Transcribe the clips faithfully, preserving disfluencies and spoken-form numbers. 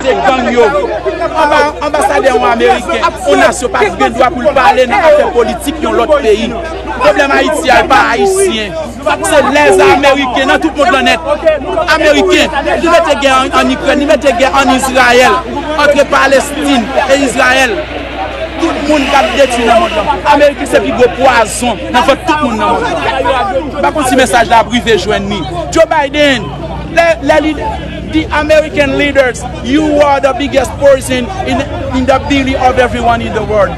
Se gang yo. Anba, anbasadè yon ameriken, yon nasyon pa gen dwa pou l pale nan afè politik yon lòt peyi. Pwoblèm Ayiti a, e pa ayisyen. Se lèzameriken nan tout mond lan nèt. Ameriken, li mete gè an, an Ikrèn, li mete gè an Izrayèl, antre Palestin e Izrayèl. Tout moun k ap detwi nan mond lan. Ameriken se pi gwo pwazon nan vant tout moun nan mond lan. M pa konn si mesaj la ap rive jwenn li. Joe Biden, lè, lè li, the American leaders, you are the biggest poison in, in the belly of everyone in the world.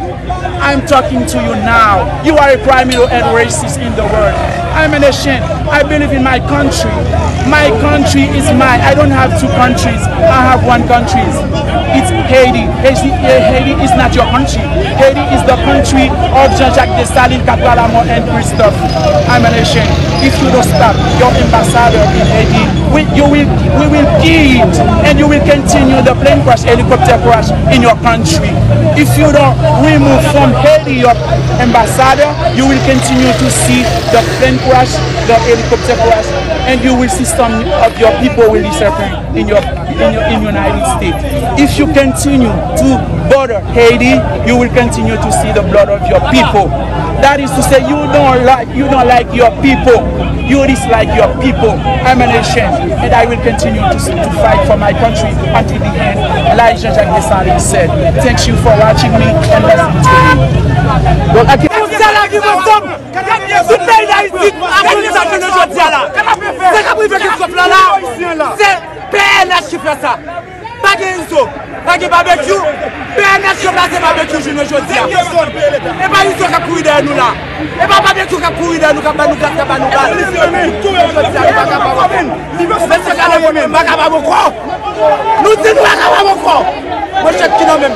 I'm talking to you now. You are a criminal and racist in the world. I'm an Asian. I believe in my country. My country is mine. I don't have two countries. I have one country. It's Haiti. Haiti, Haiti is not your country. Haiti is the country of Jean-Jacques Dessalines, Cabral Lamort, and Christophe. I'm an Asian. If you don't stop your ambassador in Haiti, we, you will, we will kill it, and you will continue the plane crash, helicopter crash in your country. If you don't remove from Haiti your ambassador, you will continue to see the plane crash, the helicopter crash, and you will see some of your people will disappear in your, in your, in United States. If you continue to bother Haiti, you will continue to see the blood of your people. That is to say, you don't like, you don't like your people. You dislike your people. I'm an Asian, and I will continue to, to fight for my country until the end, like Jean-Jacques Dessalines said. Thank you for watching me and listening to me. Bon, ak Tout peyi Dayiti akoz sa jounen jodi a la. Sa k ap rive Christophe la la, se P N H ki fè sa. Pa gen Izo, pa gen Babekyou. P N H yo plase Babekyou jounen jodi a. E pa Izo k ap kouri dèyè nou la. E pa Babekyou k ap kouri dèyè nou, k ap ba nou gaz, k ap ba nou bal. Jounen jodi a, nou pa kapab ankò. Mesye Kalewo, nou pa kapab ankò. Nou di nou pa kapab ankò. Manchèt ki nan men m.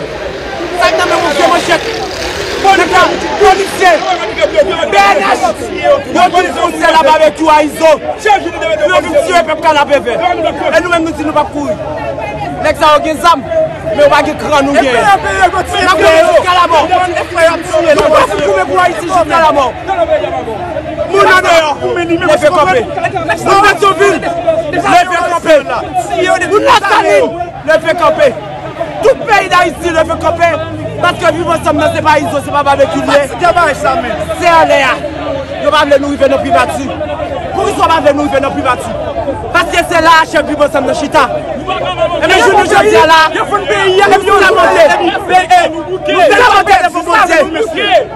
Sa k nan men w, se manchèt. Polis la, polisye, P N H, yo di se yon sèl a Babekyou a Izo. Pou yo vin tiye pèp Kanapevè. E nou menm nou di nou p ap kouri. Nèg sa yo gen zam, men yo pa gen kran nou genyen. N ap kouri jiska lamò. Nou pral goumen pou Ayiti jiska lamò. Moun andeyò, leve kanpe. Moun Petyonvil, leve kanpe. Moun Lasalin, leve kanpe. Tout peyi Dayiti leve kanpe, paske Viv Ansanm nan se pa Izo, se pa Babekyou li ye. Se anlè a. Yo pa vle nou rive nan primati. Poukisa yo pa vle nou rive nan primati? Paske se la a chèf Viv Ansanm nan chita. Ebyen, jounen jodi a la, nou te lamante. Nou te lamante devan Bondye,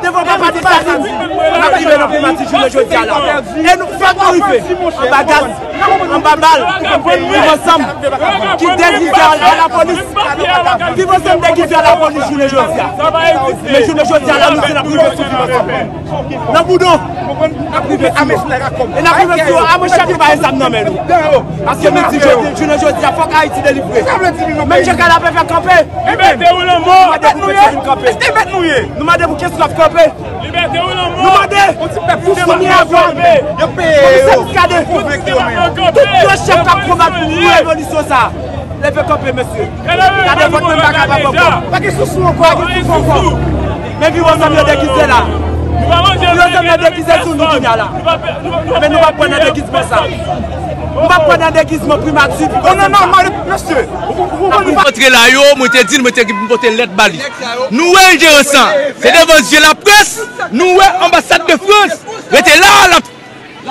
devan Papa Dessalines, n ap rive nan primati jounen jodi a la. E nou fòk nou rive anba gaz. Anba bal, Viv Ansanm, ki dezize al ba lapolis. Viv Ansanm dezize al lapolis jounen jodi a. Men jounen jodi a la, nou se n ap rive sou Viv Ansanm. Nan boudon, n ap rive sou yo. E n ap rive sou yo a manchèt, yo pa gen zam nan men nou. Paske nou di jodi, jounen jodi a, fòk Ayiti delivre. Men Djekal ap fè kanpe. Libète ou lanmò. Nou mande pou Petyonvil kanpe. Nou mande pou Kenskòf kanpe. Libète ou lanmò. Nou mande pou Soumi Avwam, Komisè Muscadin, tout gwo chèf k ap konbat pou revolisyon sa a, leve kanpe, mesye. Gade, vòt mwen pa kapab ankò. Pa gen sousou ankò. Pa gen sousou ankò. Men Viv Ansanm yo degize la. Viv Ansanm yo degize sou nou kounye a la. Men nou p ap pran nan degizman sa. Nou p ap pran nan degizman primati Viv Ansanm sa. Antre la yo, mwen te di l, mwen te pote lèt ba li. Nou wè enjerans lan. Se devan zye laprès, nou wè anbasad de Frans rete la, l ap,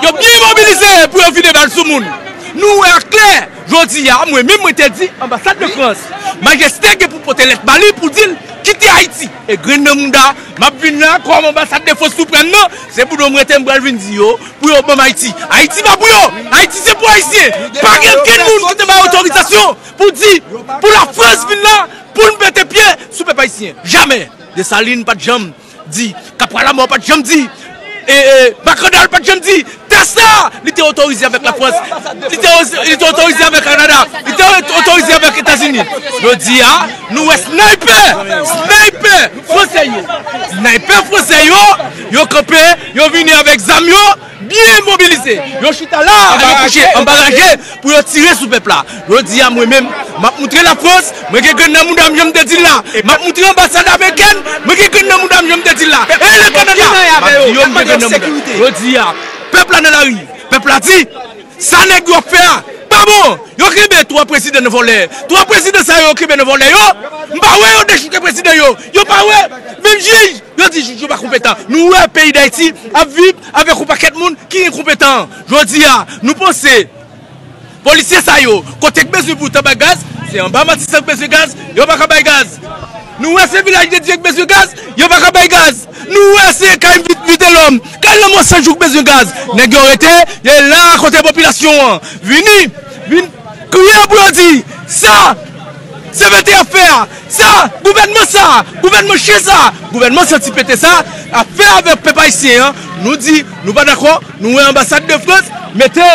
yo byen mobilize pou yo vide bal sou moun. Nou wè aklè, jodi a, mwen menm mwen te di anbasad de Frans, Majeste gen pou pote lèt ba li pou di l kite Ayiti. E grenn nan mouda, m ap vin la kòm anbasad de Frans Siprèm nan, se boudon m rete m pral vin di yo, pou yo ban m Ayiti. Ayiti pa pou yo. Ayiti se pou Ayisyen. Pa gen okenn moun ki te bay otorizasyon pou di, pou Lafrans vin la, pou n pete pye sou pèp ayisyen. Jamè. Desalin pa t janm di, Kapral Lamò pa t janm di, e, e, Makandal pa t janm di, tès la, li te otorize avèk Lafrans, li te, li te otorize avèk Kanada, li te otorize avèk Etazini. Jodi a, nou wè snaypè, snaypè fransè yo. Snaypè fransè yo, yo kanpe, yo vini avèk zam yo, byen mobilize. Yo chita la, yo kouche anba raje pou yo tire sou pèp la. Jodi a, mwen menm, m ap moutre Lafrans, mwen gen grenn nan mouda m, jan m te di l la. M ap moutre anbasad amerikèn, mwen gen grenn nan mouda m, jan m te di l la. E le Kanada, m ap di yo, m gen grenn nan mouda m. Jodi a, pèp la nan lari. Pèp la di, sa nèg yo ap fè a, pa Bon, yo kenbe twa prezidan nan vòlè. Twa prezidan sa yo, yo kenbe nan vòlè yo. M pa wè yo dechouke prezidan yo. Yo pa wè. Menm jij, yo di jij yo pa konpetan. Nou wè peyi Dayiti ap viv avèk yon pakèt moun ki enkonpetan. Jodi a, nou panse polisye sa yo, kote k bezwen pou yo ta bay gaz, se anba Matisan k bezwen gaz, yo pa ka bay gaz. Nou wè se Vilaj de Dye k bezwen gaz, yo pa ka bay gaz. Nou wè se kay Vitelòm, kay Lanmò San Jou k bezwen gaz. Nèg yo rete, yo la kote popilasyon an. Vini, vin kriye pou yo di, sa, C P T ap fè a, sa, gouvènman sa, gouvènman chen sa, gouvènman santi pete sa, ap fè avèk pèp ayisyen an. Nou di, nou pa dakò, nou wè anbasad de Frans, mete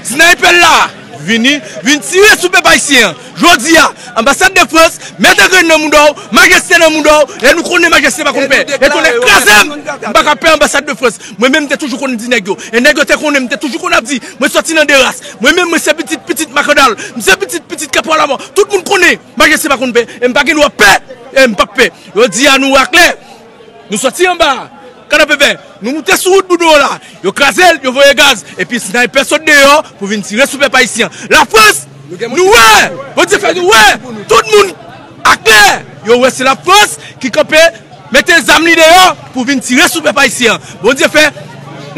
Snaypè la vini, vin tire sou pèp ayisyen an. Jodi a, anbasad de Frans, mete grenn nan mouda w, majeste nan mouda w, e nou konnen majeste pa konn pè. E tonnè kraze m, m pa ka pè anbasad de Frans. Mwen menm, m te toujou konn di nèg yo. E nèg yo te konnen, m te toujou konn ap di, mwen sòti nan de ras. Mwen menm, mwen se pitit, pitit Makandal. M se pitit, pitit Kapwa Lamò. Tout moun konnen, majeste pa konn pè. E m pa gen dwa pè. E m p ap pè. Jodi a, nou aklè. Nou sòti anba kanapevè, nou moute sou wout Boudon an la. Yo kraze l, yo voye gaz, epi snaypè sot deyò pou vin tire sou pèp ayisyen an. Lafrans, nou wè, Bondye fè nou wè, tout moun aklè, yo wè se Lafrans ki kanpe, mete zam li deyò pou vin tire sou pèp ayisyen an. Bondye fè,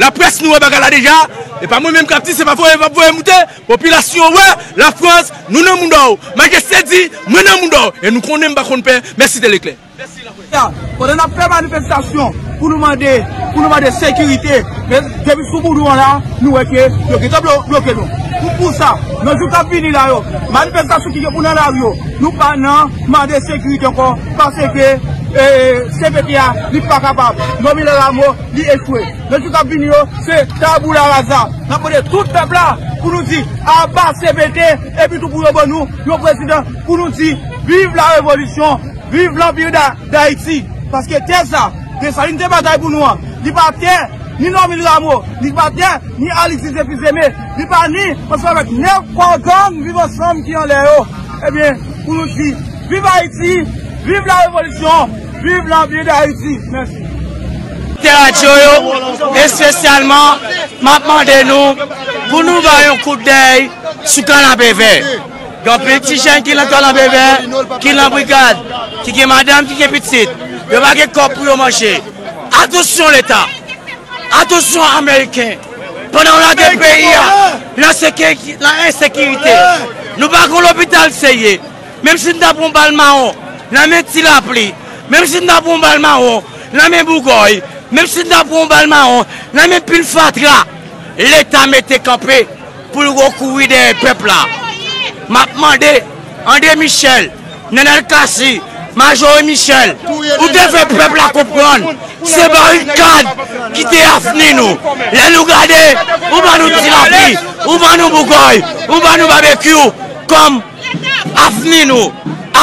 laprès nou wè bagay la deja, e pa mwen menm k ap di, se pa voye, p ap voye moute, popilasyon wè, Lafrans, nou nan mouda w. Majeste di, mwen nan mouda w, e nou konnen m pa konn pè, mèsi Teleklè. Sa, pandan n ap fè manifestasyon pou nou mande, pou nou mande sekirite, men depi sou Boudon an la, nou wè ke yo gentan blo-, bloke nou. Pou, pou sa, nan jou k ap vini la yo, manifestasyon ki gen pou nan lari yo, nou pa nan mande sekirite ankò, paske, e, C P T a, li pa kapab. Nòmil Ramo, li echwe. Nan jou k ap vini yo, se tabula rasa. N ap mande tout pèp la pou nou di, aba C P T, epi tou pou yo ban nou yon prezidan, pou nou di, viv la revolisyon, viv lanpir Da-, Dayiti. Paske tè sa, Desalin te batay pou nou an, li pa tè ni Nòmil Ramo, li pa tè ni Alexis Ephizeme, li pa ni ansanm avèk nèf kò gang Viv Ansanm ki anlè yo. Ebyen, pou nou di, viv Ayiti, viv la revolisyon, viv lanpir Dayiti. Mèsi. Te radyo yo, espesyalman, m ap mande nou pou nou bay yon kout dèy sou kanapevè. Gen anpil ti jèn ki nan kanapevè, ki nan brigad, ki gen madanm, ki gen pitit. Yo pa gen kòb pou yo manje. Atansyon Leta! Atansyon Ameriken! Pandan w lage peyi a nan seke-, nan ensekirite, nou pa gon lopital serye. Menm si n ta pran yon bal mawon nan men Ti Lapli, menm si n ta pran yon bal mawon nan men Bougòy, menm si n ta pran yon bal mawon nan men pil fatra, Leta mete kanpe pou l rekouri dèyè pèp la. M ap mande André Michel, Nenel Cassy, Majorie Michel, ou te fè pèp la konprann se barikad ki te avni nou. Lè nou gade, ou ban nou Ti Lapli, ou ban nou Bougòy, ou ban nou Babekyou kòm avni nou.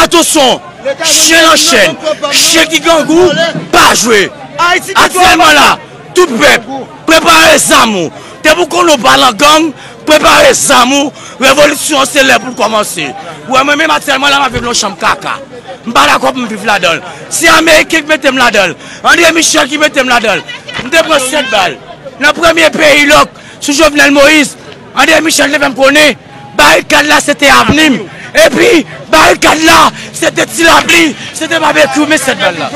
Atansyon, chen nan chèn, chen ki grangou pa jwe. Aktyèlman la, tout pèp, prepare zam ou. Depi w konnen w pa nan gang, prepare zam ou. Revolisyon an se lè pou l kòmanse. Ou wè, mwen menm aktyèlman la, m ap viv nan yon chanm kaka. M pa dakò pou m viv ladan l. Se Ameriken ki mete m ladan l. André Michel ki mete m ladan l. M te pran sèt bal. Nan premye peyi lòk, sou Jovenel Moïse, André Michel te fè m konnen, barikad la, se te avni m. Epi, barikad la, se te Ti Lapli, se te Babekyou, men sèt bal la.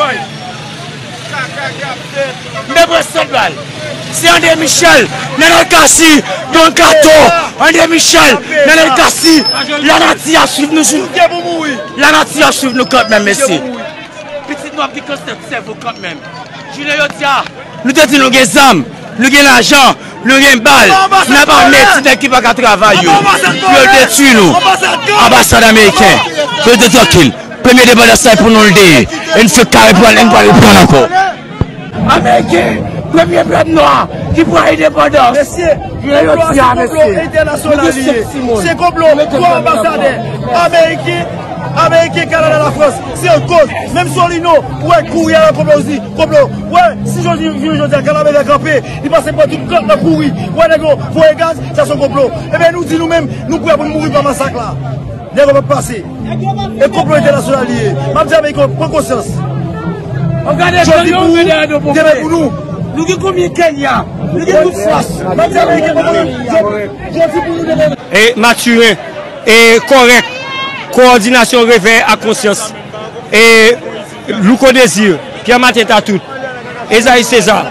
M te pran sèt bal. Se André Michel, Nenel Cassy, Don Kato, André Michel, Nenel Cassy, lanati ap swiv nou sou. Lanati ap swiv nou kanmenm, mesye. Pitit nou ap gen kansè sèvo kanmenm. Jounen jodi a, nou te di nou gen zam, nou gen lajan, nou gen bal, n ap ame ti nèg ki pa ka travay yo, pou yo detwi nou. Anbasad ameriken, rete trankil. Premye depandans la pou nou l te ye, e n fèk ka reprann, e n pral reprann ankò. Ameriken, premye pèp nwa ki pran endepandans. Mesye, konplo a se konplo entènasyonal li ye. Se konplo pou anbasadè ameriken, ameriken, Kanada, Lafrans. Se yon koz. Menm Solino, ou wè kouri a nan konplo, ou di, konplo. Ou wè, si jodi, jodi, jodi a, Kanapevè kanpe, li pase pran tout kòt nan kouri. Ou wè nèg yo voye gaz, sa se yon konplo. Ebyen, nou di nou menm, nou prè pou n mouri pa masak la. Nèg yo p ap pase. E konplo entènasyonal li ye. M ap di ameriken, pran konsyans. Jodi pou ou, demen pou nou. Nou gen konbyen Kenya? Nou gen tout fòs. Bandi ameriken pa konn jodi pou nou demen. E Mathurin, e Kòrèk, Kowòdinasyon Revèy ak Konsyans, e Louko Désir, Pierre Martin Tatout, Esaïe César,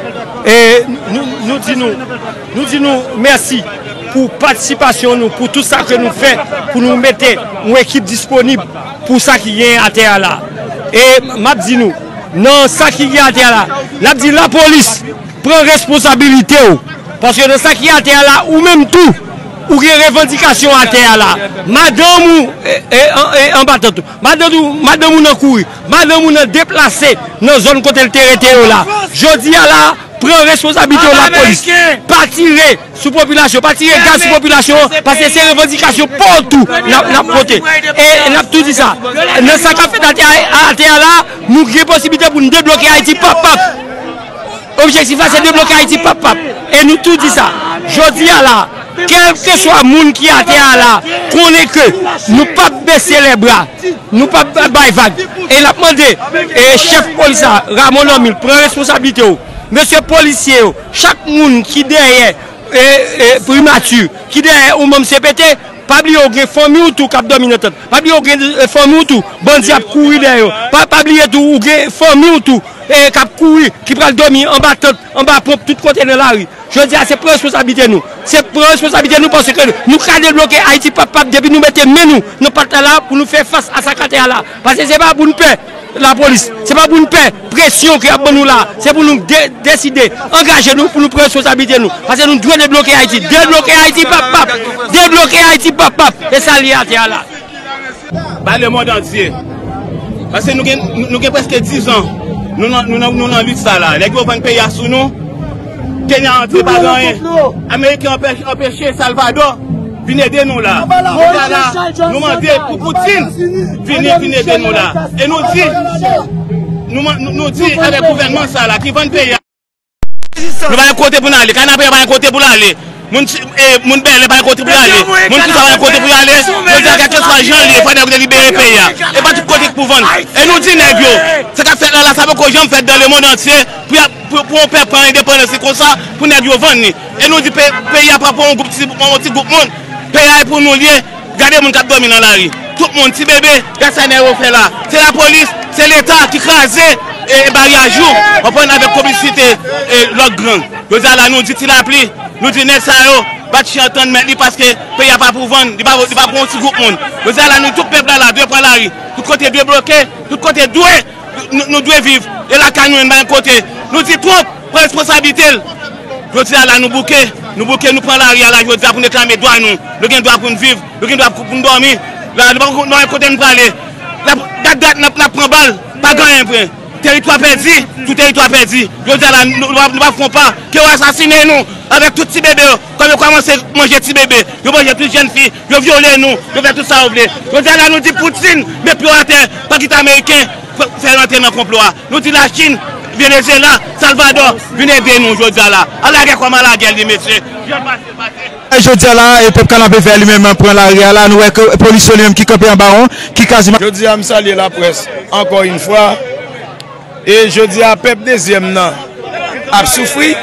e nou, nou di nou, nou di nou mèsi pou patisipasyon nou, pou tout sa ke nou fè, pou nou mete yon ekip disponib pou sa ki gen atè a la. E m ap di nou, nan sa ki gen atè a la, n ap di lapolis, pran responsabilite w. Paske nan sa ki atè a la, ou menm tou, ou gen revandikasyon atè a la. Madanm ou, e, e, an, e, anba tant ou. Madanm ou, madanm ou nan kouri. Madanm ou nan deplase nan zòn kote l te rete yo la. Jodi a la, pran responsablite w lapolis. Pa tire sou popilasyon, pa tire gaz sou popilasyon, paske se revandikasyon pa w tou n ap, n ap pote. E n ap tou di sa. Nan sa k ap fèt atè a, atè a la, nou gen posiblite pou n debloke Ayiti, pap, pap. Objektif la, se debloke Ayiti, pap, pap. E nou tou di sa. Jodi a la, kèlkeswa moun ki atè a la, konnen ke nou p ap bese lè bra, nou p ap bay vag. E n ap mande, e, chèf polis la, Ramon Normil, pran responsablite w. Mesye polisye yo, chak moun ki dèyè, e, e, primati, ki dèyè ou manm C P T, pa bliye ou gen fanmi w tou k ap dòmi nan tant. Pa bliye ou gen, e, fanmi w tou, bandi ap kouri dèyè yo. Pa, pa bliye tou, ou gen fanmi w tou, e, k ap kouri, ki pral dòmi anba tant, anba ponp, tout kote nan lari. Jodi a, se pran responsablite nou. Se pran responsablite nou paske nou ka debloke Ayiti pap pap depi nou mete men nou nan pat la la pou nou fè fas a sa k atè a la. Paske se pa pou n pè lapolis, se pa pou n pè presyon ke y ap ban nou la. Se pou nou de-, deside, angaje nou pou nou pran responsablite nou. Paske nou dwe debloke Ayiti. Debloke Ayiti pap pap. Debloke Ayiti pap pap. E sa l ye atè a la. Ba lemonn antye. Paske nou gen, nou gen prèske diz an nou nan, nou nan, nou nan lit sa la. Nèg yo vann peyi a sou nou. Kenya antre pa gen anyen. Ameriken anpe-, anpeche Salvador vin ede nou la. Jodi a la, nou mande pou Putin vini, vin ede nou la. E nou di, nou man-, nou, nou di avèk gouvènman sa la ki vann peyi a, nou pa gen kote pou n ale. Kanapè pa gen kote pou l ale. Moun, e, moun Bèlè pa gen kote pou y ale. Moun Kisa pa gen kote pou y ale. Yo di a kèlkeswa jan l ye, fò nèg yo libere peyi a. E pa tout kote ki pou vann. E nou di nèg yo, sa k ap fèt la la, sa poko janm fèt dan lemonn antye pou y ap, pou, pou yon pèp pran endepandans li konsa, pou nèg yo vann li. E nou di pe-, peyi a pa pou yon gwoup ti, yon ti gwoup moun. Peyi a e pou nou l ye. Gade moun k ap dòmi nan lari. Tout moun, ti bebe, gad sa nèg yo fè la. Se lapolis, se leta ki kraze, e, e baryaj yo, konprann, avèk konplisite, e, lòt gang. Jodi a la, nou di Ti Lapli, nou di nèg sa yo, bat chen antann mèt li paske peyi a pa pou vann, li pa, li pa pou yon ti gwoup moun. Jodi a la, nou tout pèp la, la dwe pran lari. Tout kote dwe bloke, tout kote dwe Nou, nou dwe viv. E lakay nou, nou pa gen kote. Nou di twòp, pran responsablite l. Jodi a la, nou bouke. Nou bouke, nou pran lari a la, jodi a, pou n reklame dwa nou. Nou gen dwa pou n viv. Nou gen dwa pou, pou n dòmi. La, nou pa, nou pa gen kote n prale. La, dat, dat, n ap, n ap pran bal. Pa gen anyen vre. Teritwa pèdi, tou teritwa pèdi. Jodi a la, nou, nou, nou pa fè yon pa. Ke yo asasinen nou, avèk tout ti bebe yo. Kòm yo kòmanse manje ti bebe, yo manje tout jèn fi, yo vyole nou, yo fè tout sa yo vle. Jodi a la, nou di Putin, met pye w atè, pa kite Ameriken fè, fè rantre nan konplo a. Nou di Lachin, Venezuela, Salvador, vin ede nou jodi a la. Al lagè kòm al lagè li, mesye. Jodi a la, e pèp Kanapevè li menm pran lari a la, nou wè ke polis yo li menm ki kanpe anba yon, ki kaziman. Jodi a, m salye laprès, ankò yon fwa. E jodi a, pèp dezyèm nan ap soufri.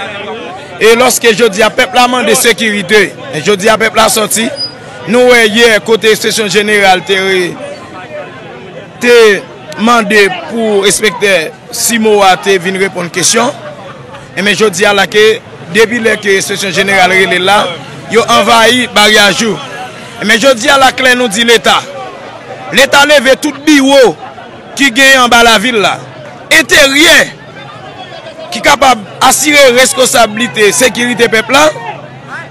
E lòske jodi a, pèp la mande sekirite, e jodi a, pèp la sòti. Nou wè yè, kote enspeksyon jeneral te re-, te mande pou enspektè Simowa te vin reponn kesyon. Enben, jodi a la ke, depi lè ke enspeksyon jeneral rele l la, yo anvayi baryaj yo. Enben, jodi a la klè nou di Leta. Leta leve tout biwo ki genyen anba lavil la. Enteryè ki kapab asire reskonsablite sekirite pèp la.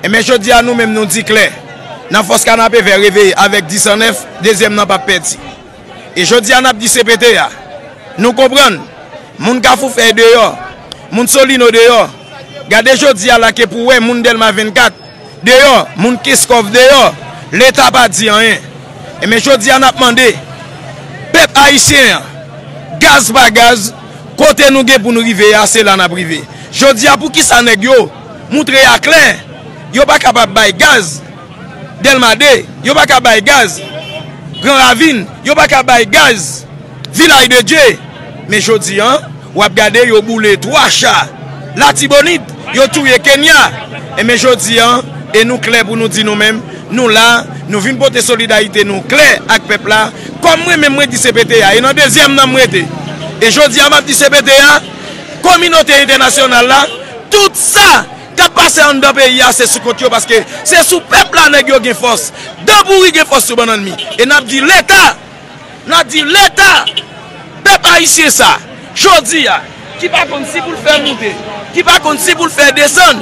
Enben, jodi a nou menm nou di klè, nan fòs Kanapevè reveye avèk dis an nèf, dezyèm nan p ap pèdi. E jodi a n ap di C P T a, nou konprann, moun Kafou Fèy deyò, moun Solino deyò, gade jodi a la ke pou wè moun Dèlma vennkat, deyò, moun Kenskòf deyò, Leta pa di anyen. Enben, jodi a n ap mande, pèp ayisyen an, gaz pa gaz, kote nou gen pou n rive a, se la n ap rive. Jodi a, poukisa nèg yo moutre aklè, yo pa kapab bay gaz Dèlma de, yo pa ka bay gaz Gran Ravin, yo pa ka bay gaz Vilaj de Dye. Men jodi a, w ap gade yo boule twa cha Latibonit, yo touye Kenya. Enben jodi a, e nou klè pou nou di nou menm, nou la, nou vin pote solidarite nou klè ak pèp la. Kòm mwen menm mwen di C P T A, e nan dezyèm nan m rete. E jodi a m ap di C P T A, kominote entènasyonal la, tout sa k ap pase anndan peyi a se sou kont yo, paske se sou pèp la nèg yo gen fòs. Dan pouri gen fòs sou bannann mi. E n ap di Leta, n ap di Leta, pèp ayisyen sa, jodi a, ki pa konn si pou l fè moute, ki pa konn si pou l fè desann,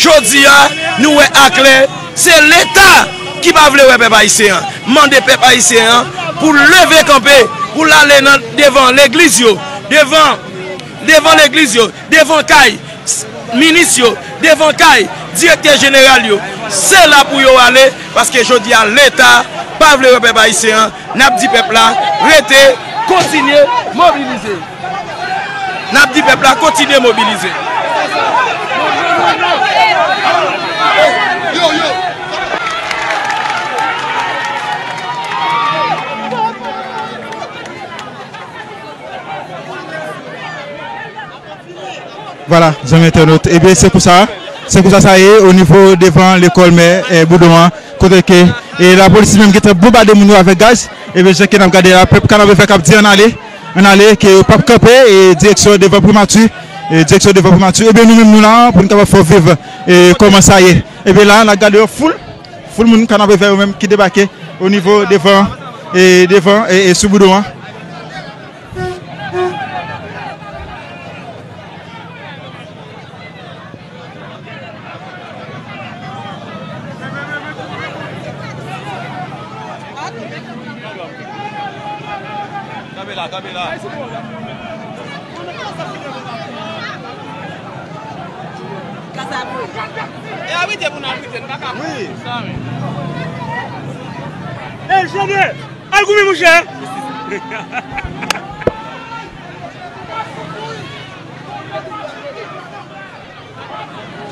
jodi a, nou wè aklè, se Leta ki pa vle wè pèp ayisyen an. Mande pèp ayisyen an pou l leve kanpe, pou l ale nan, devan legliz yo, devan, devan legliz yo, devan kay s- minis yo, devan kay direktè jeneral yo. Se la pou yo ale, paske jodi a Leta pa vle wè pèp ayisyen an. N ap di pèp la, rete, kontinye mobilize. N ap di pèp la, kontinye mobilize. Vwala, zanmi entènot. Ebyen, se konsa, se konsa sa ye, o nivo devan lekòl mè, eh, Boudon an, kote ke, eh, lapolis li menm gentan bonbade moun yo avèk gaz. Ebyen, jan ke n ap gade la, pèp Kanapevè k ap di ann ale, ann ale, ke yo p ap kanpe, e direksyon devan primati, e direksyon devan primati. Ebyen, nou menm nou la, pou n kapab fè w viv, eh, kòman sa ye. Ebyen, la, n ap gade yon foul, foul moun Kanapevè yo menm ki debake o nivo devan, eh, devan, eh, eh, sou Boudon an. Kanpe la, kanpe la. E abrite pou n abrite, n pa ka. Wi. Sa, wi. Enjenyè! Al goumen, monchè!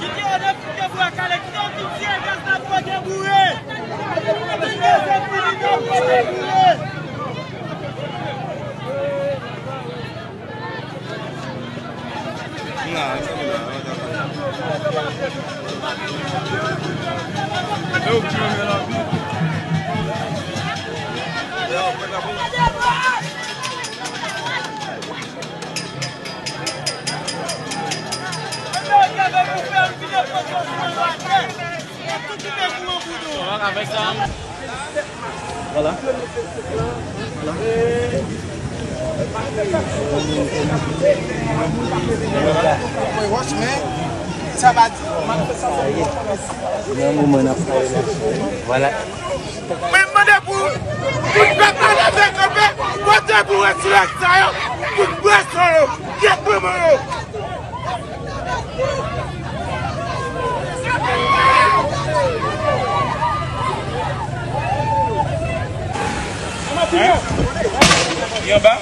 Kite yo, kite yo, kite yo, kite yo, kite yo, kite yo, boure! Vwala. Vwala. Nan moman n ap pale la. Vwala. Mwen mande pou, pou pèp la leve kanpe, pote pou retirè sa yo, pou preso yo, depouman yo. Hein? Li anba?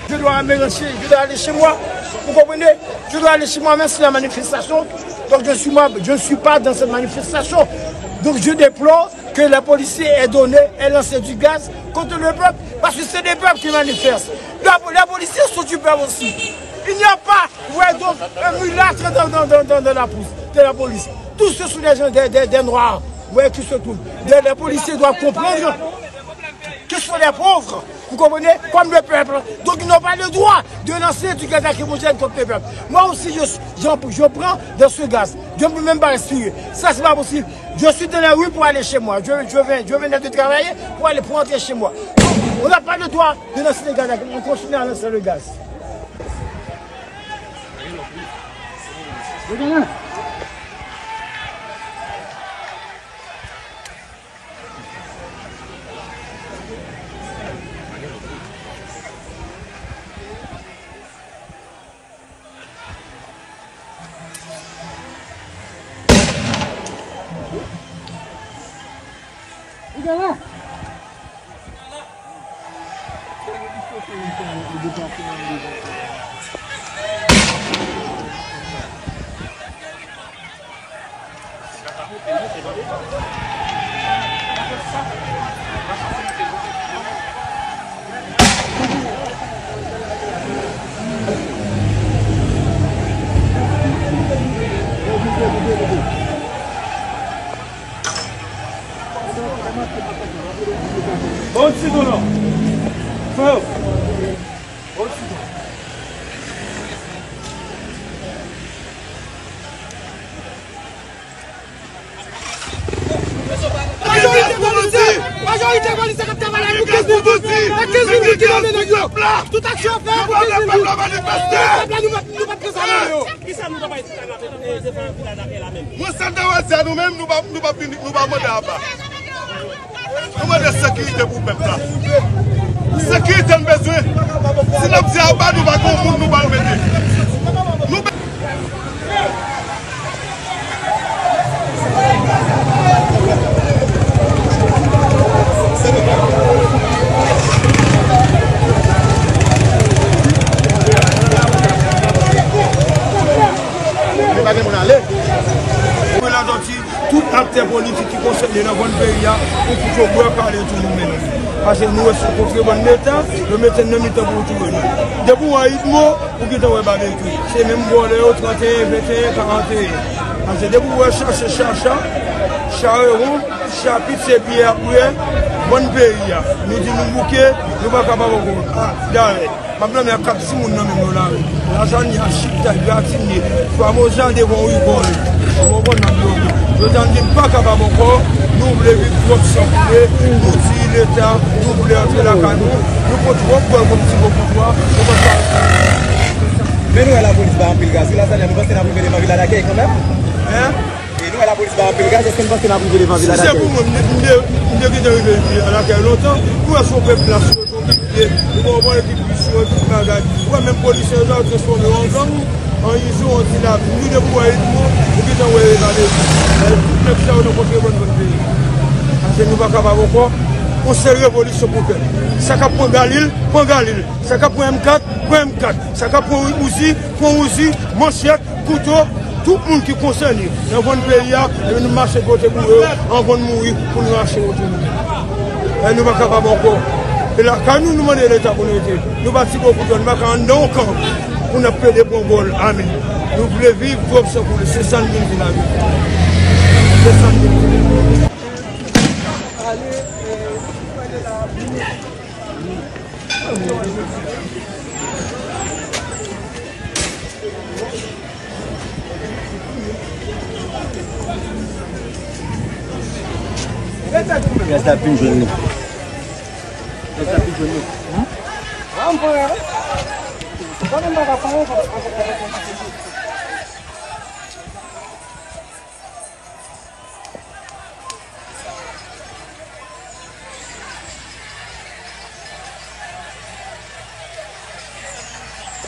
Je dois me retirer, je dois aller chez moi. Vous comprenez? Je dois aller chez moi, même si la manifestation. Donc je suis, moi, je ne suis pas dans cette manifestation. Donc je déplore que les policiers aient donné, aient lancé du gaz contre le peuple, parce que c'est des peuples qui manifestent. Les, les policiers sont du peuple aussi. Il n'y a pas, ouais, donc, un mulâtre dans, dans, dans, dans, dans la police, de la police. Tous ce sont des gens, des, des, des noirs, ouais, qui se trouvent. Les, les policiers doivent comprendre que ce sont des pauvres. Vous comprenez? Comme le peuple. Donc, ils n'ont pas le droit de lancer du gaz lacrymogène contre le peuple. Moi aussi, je, j'en- je prends de ce gaz. Je ne peux même pas respirer. Ça, c'est pas possible. Je suis dans la rue pour aller chez moi. Je, je viens, je venais de travailler pour aller, pour rentrer chez moi. Donc, on n'a pas le droit de lancer le gaz lacrymogène. On continue à lancer le gaz. Bon, ti dono. Fè yo. Majorite polisye k ap travay la pou kenz mil goud. E kenz mil goud ki nonmen nèg yo. Tout aksyon fè pou kenz mil goud. Pèp la, nou p ap, nou p ap kanpe avè yo. Kisa nou t ap di la, nou te, te fè yon vilaj apre la menm? Mwen, sa m ta pral di a nou menm, nou pa, nou pa vini, nou pa mande aba. Nou mande sekirite pou pèp la. Sekirite n bezwen. Si n ap di aba, nou pa gen moun nou pral mete. Nou Mwen pa gen moun ale. Mwen la sòti, tout aktè politik ki konsène nan vann peyi a, pou kout yo bwè kale tou nou menm. Paske nou wè se kontrebann Leta, yo mete n nan mitan pou yo touye nou. Depi w wè Idmo, ou gentan wè Babekyou. Se menm vòlè yo, trannteyen, venteyen, karanteyen. Paske depi w wè chache chacha, charewon, chapit se pye apre, vann peyi a. Nou di nou bouke, nou pa kapab ankò. A, dayè. M ap nonmen ak kat timoun nan menm yo lari. Lazanya, chiptay, gratinye, famoza devan yon rigòl. Ou konprann m ap di w. Yo tann di m pa kapab ankò, nou vle viv twòp san koule, nou di Leta, nou vle antre lakay nou, nou pran twòp bòl kòm ti bokoutwa, nou pa ka. Men nou wè lapolis bay anpil gaz, wi, Lazanya, nou panse n ap rive devan Vila Dakèy kanmenm? Hein? E nou wè lapolis bay anpil gaz, èske n panse n ap rive devan Vila Dakèy? Si se pou mwen, m te, m te, m te gentan rive Vila Dakèy lontan. Ou wè se yon pèp plas yo, se yon pèp yo ye. Ou konprann, ekip plis yo, ekip bagay. Ou wè menm polisye yo la, yo transfòme yo an gang, an izon, an ti lavi. Nou depi w wè Idmo, ou gentan wè yo gade. Tout nèg sa yo nan kontrebann vann peyi. Paske nou pa kapab ankò. Yon sèl revolisyon pou fè. Sa k ap pran Galil, pran Galil. Sa k ap pran M kat, pran M kat. Sa k ap pran Uzi, pran Uzi, manchèt, kouto, tout moun ki konsène nan vann peyi a, epi nou mache pote pou yo, anvan n mouri, pou nou rache wout nou. E nou pa kapab ankò. E lakay nou, nou mande Leta pou nou rete. Nou pa ti bokoutwa, nou pa ka anndan yon kan pou n ap plede pran gòl ame. Nou vle viv twòp san koule, se sa n vin di la wi. Se sa n vin di. Rès la pi jwenn nou. Rès la pi jwenn nou.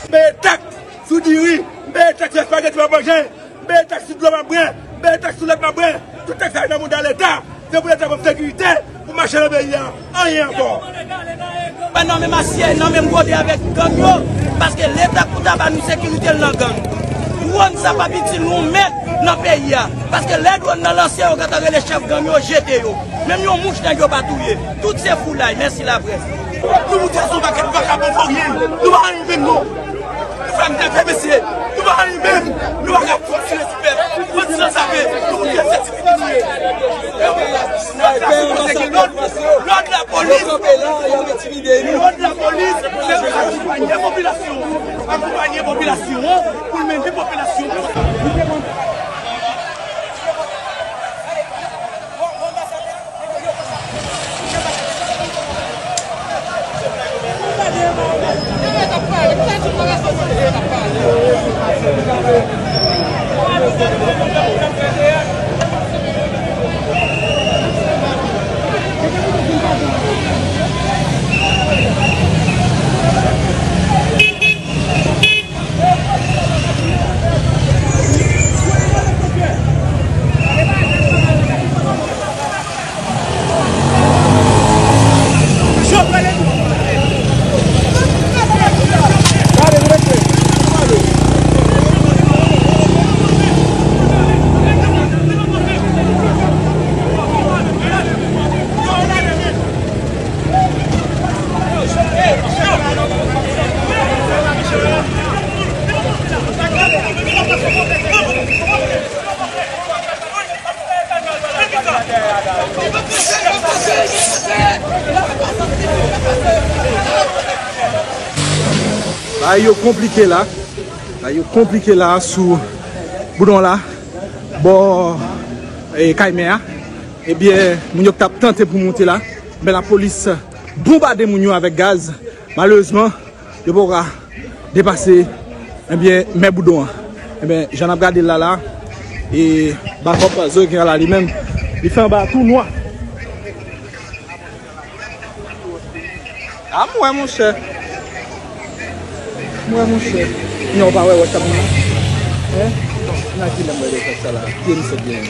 M peye taks sou diri, m peye taks sou espageti m ap manje, m peye taks sou dlo m ap bwè, m peye taks sou lèt m ap bwè. Tout taks sa nan mouda Leta. Se pou Leta ban m sekirite pou mache nan peyi a. Anyen ankò. Pa nan menm asyè, nan menm gode avèk gang yo, paske Leta pou ta ba nou sekirite l nan gang. Dwòn sa p ap itil nou yon mèd nan peyi a, paske lè dwòn nan lanse, yo gentan rele chèf gang yo, jete yo. Menm yon mouch nèg yo pa touye. Tout se foulay. Mèsi laprès. Nou moute sou pakèt vakabon voryen. Nou pa anyen menm non. Frè m, mesye, nou pa anyen menm. Nou pa ka fonksyone sou pèp. Konn sa sa vle, nou moute se ti pitit nou ye. Lòd, lòd la Yo kanpe la, y ap entimide nou. Lòd lapolis, se akonpanye popilasyon an. Akonpanye popilasyon an pou l mennen popilasyon an. Bagay yo konplike la. Bagay yo konplike la sou Boudon la, bò, e, kay mè a. Ebyen, moun yo k t ap tante pou monte la, men lapolis bonbade moun yo avèk gaz. Malerezman, yo poko ka depase, ebyen, mè Boudon an. Ebyen, jan n ap gade l la la, e bakòp Zoe gen la li menm, li fè anba a tou nwa. A, m wè, monchè. M wè, monchè. Non, w pa wè wòch ap nan. Hein? Nan ki lè m wè wòch sa la? Pye m sot byen.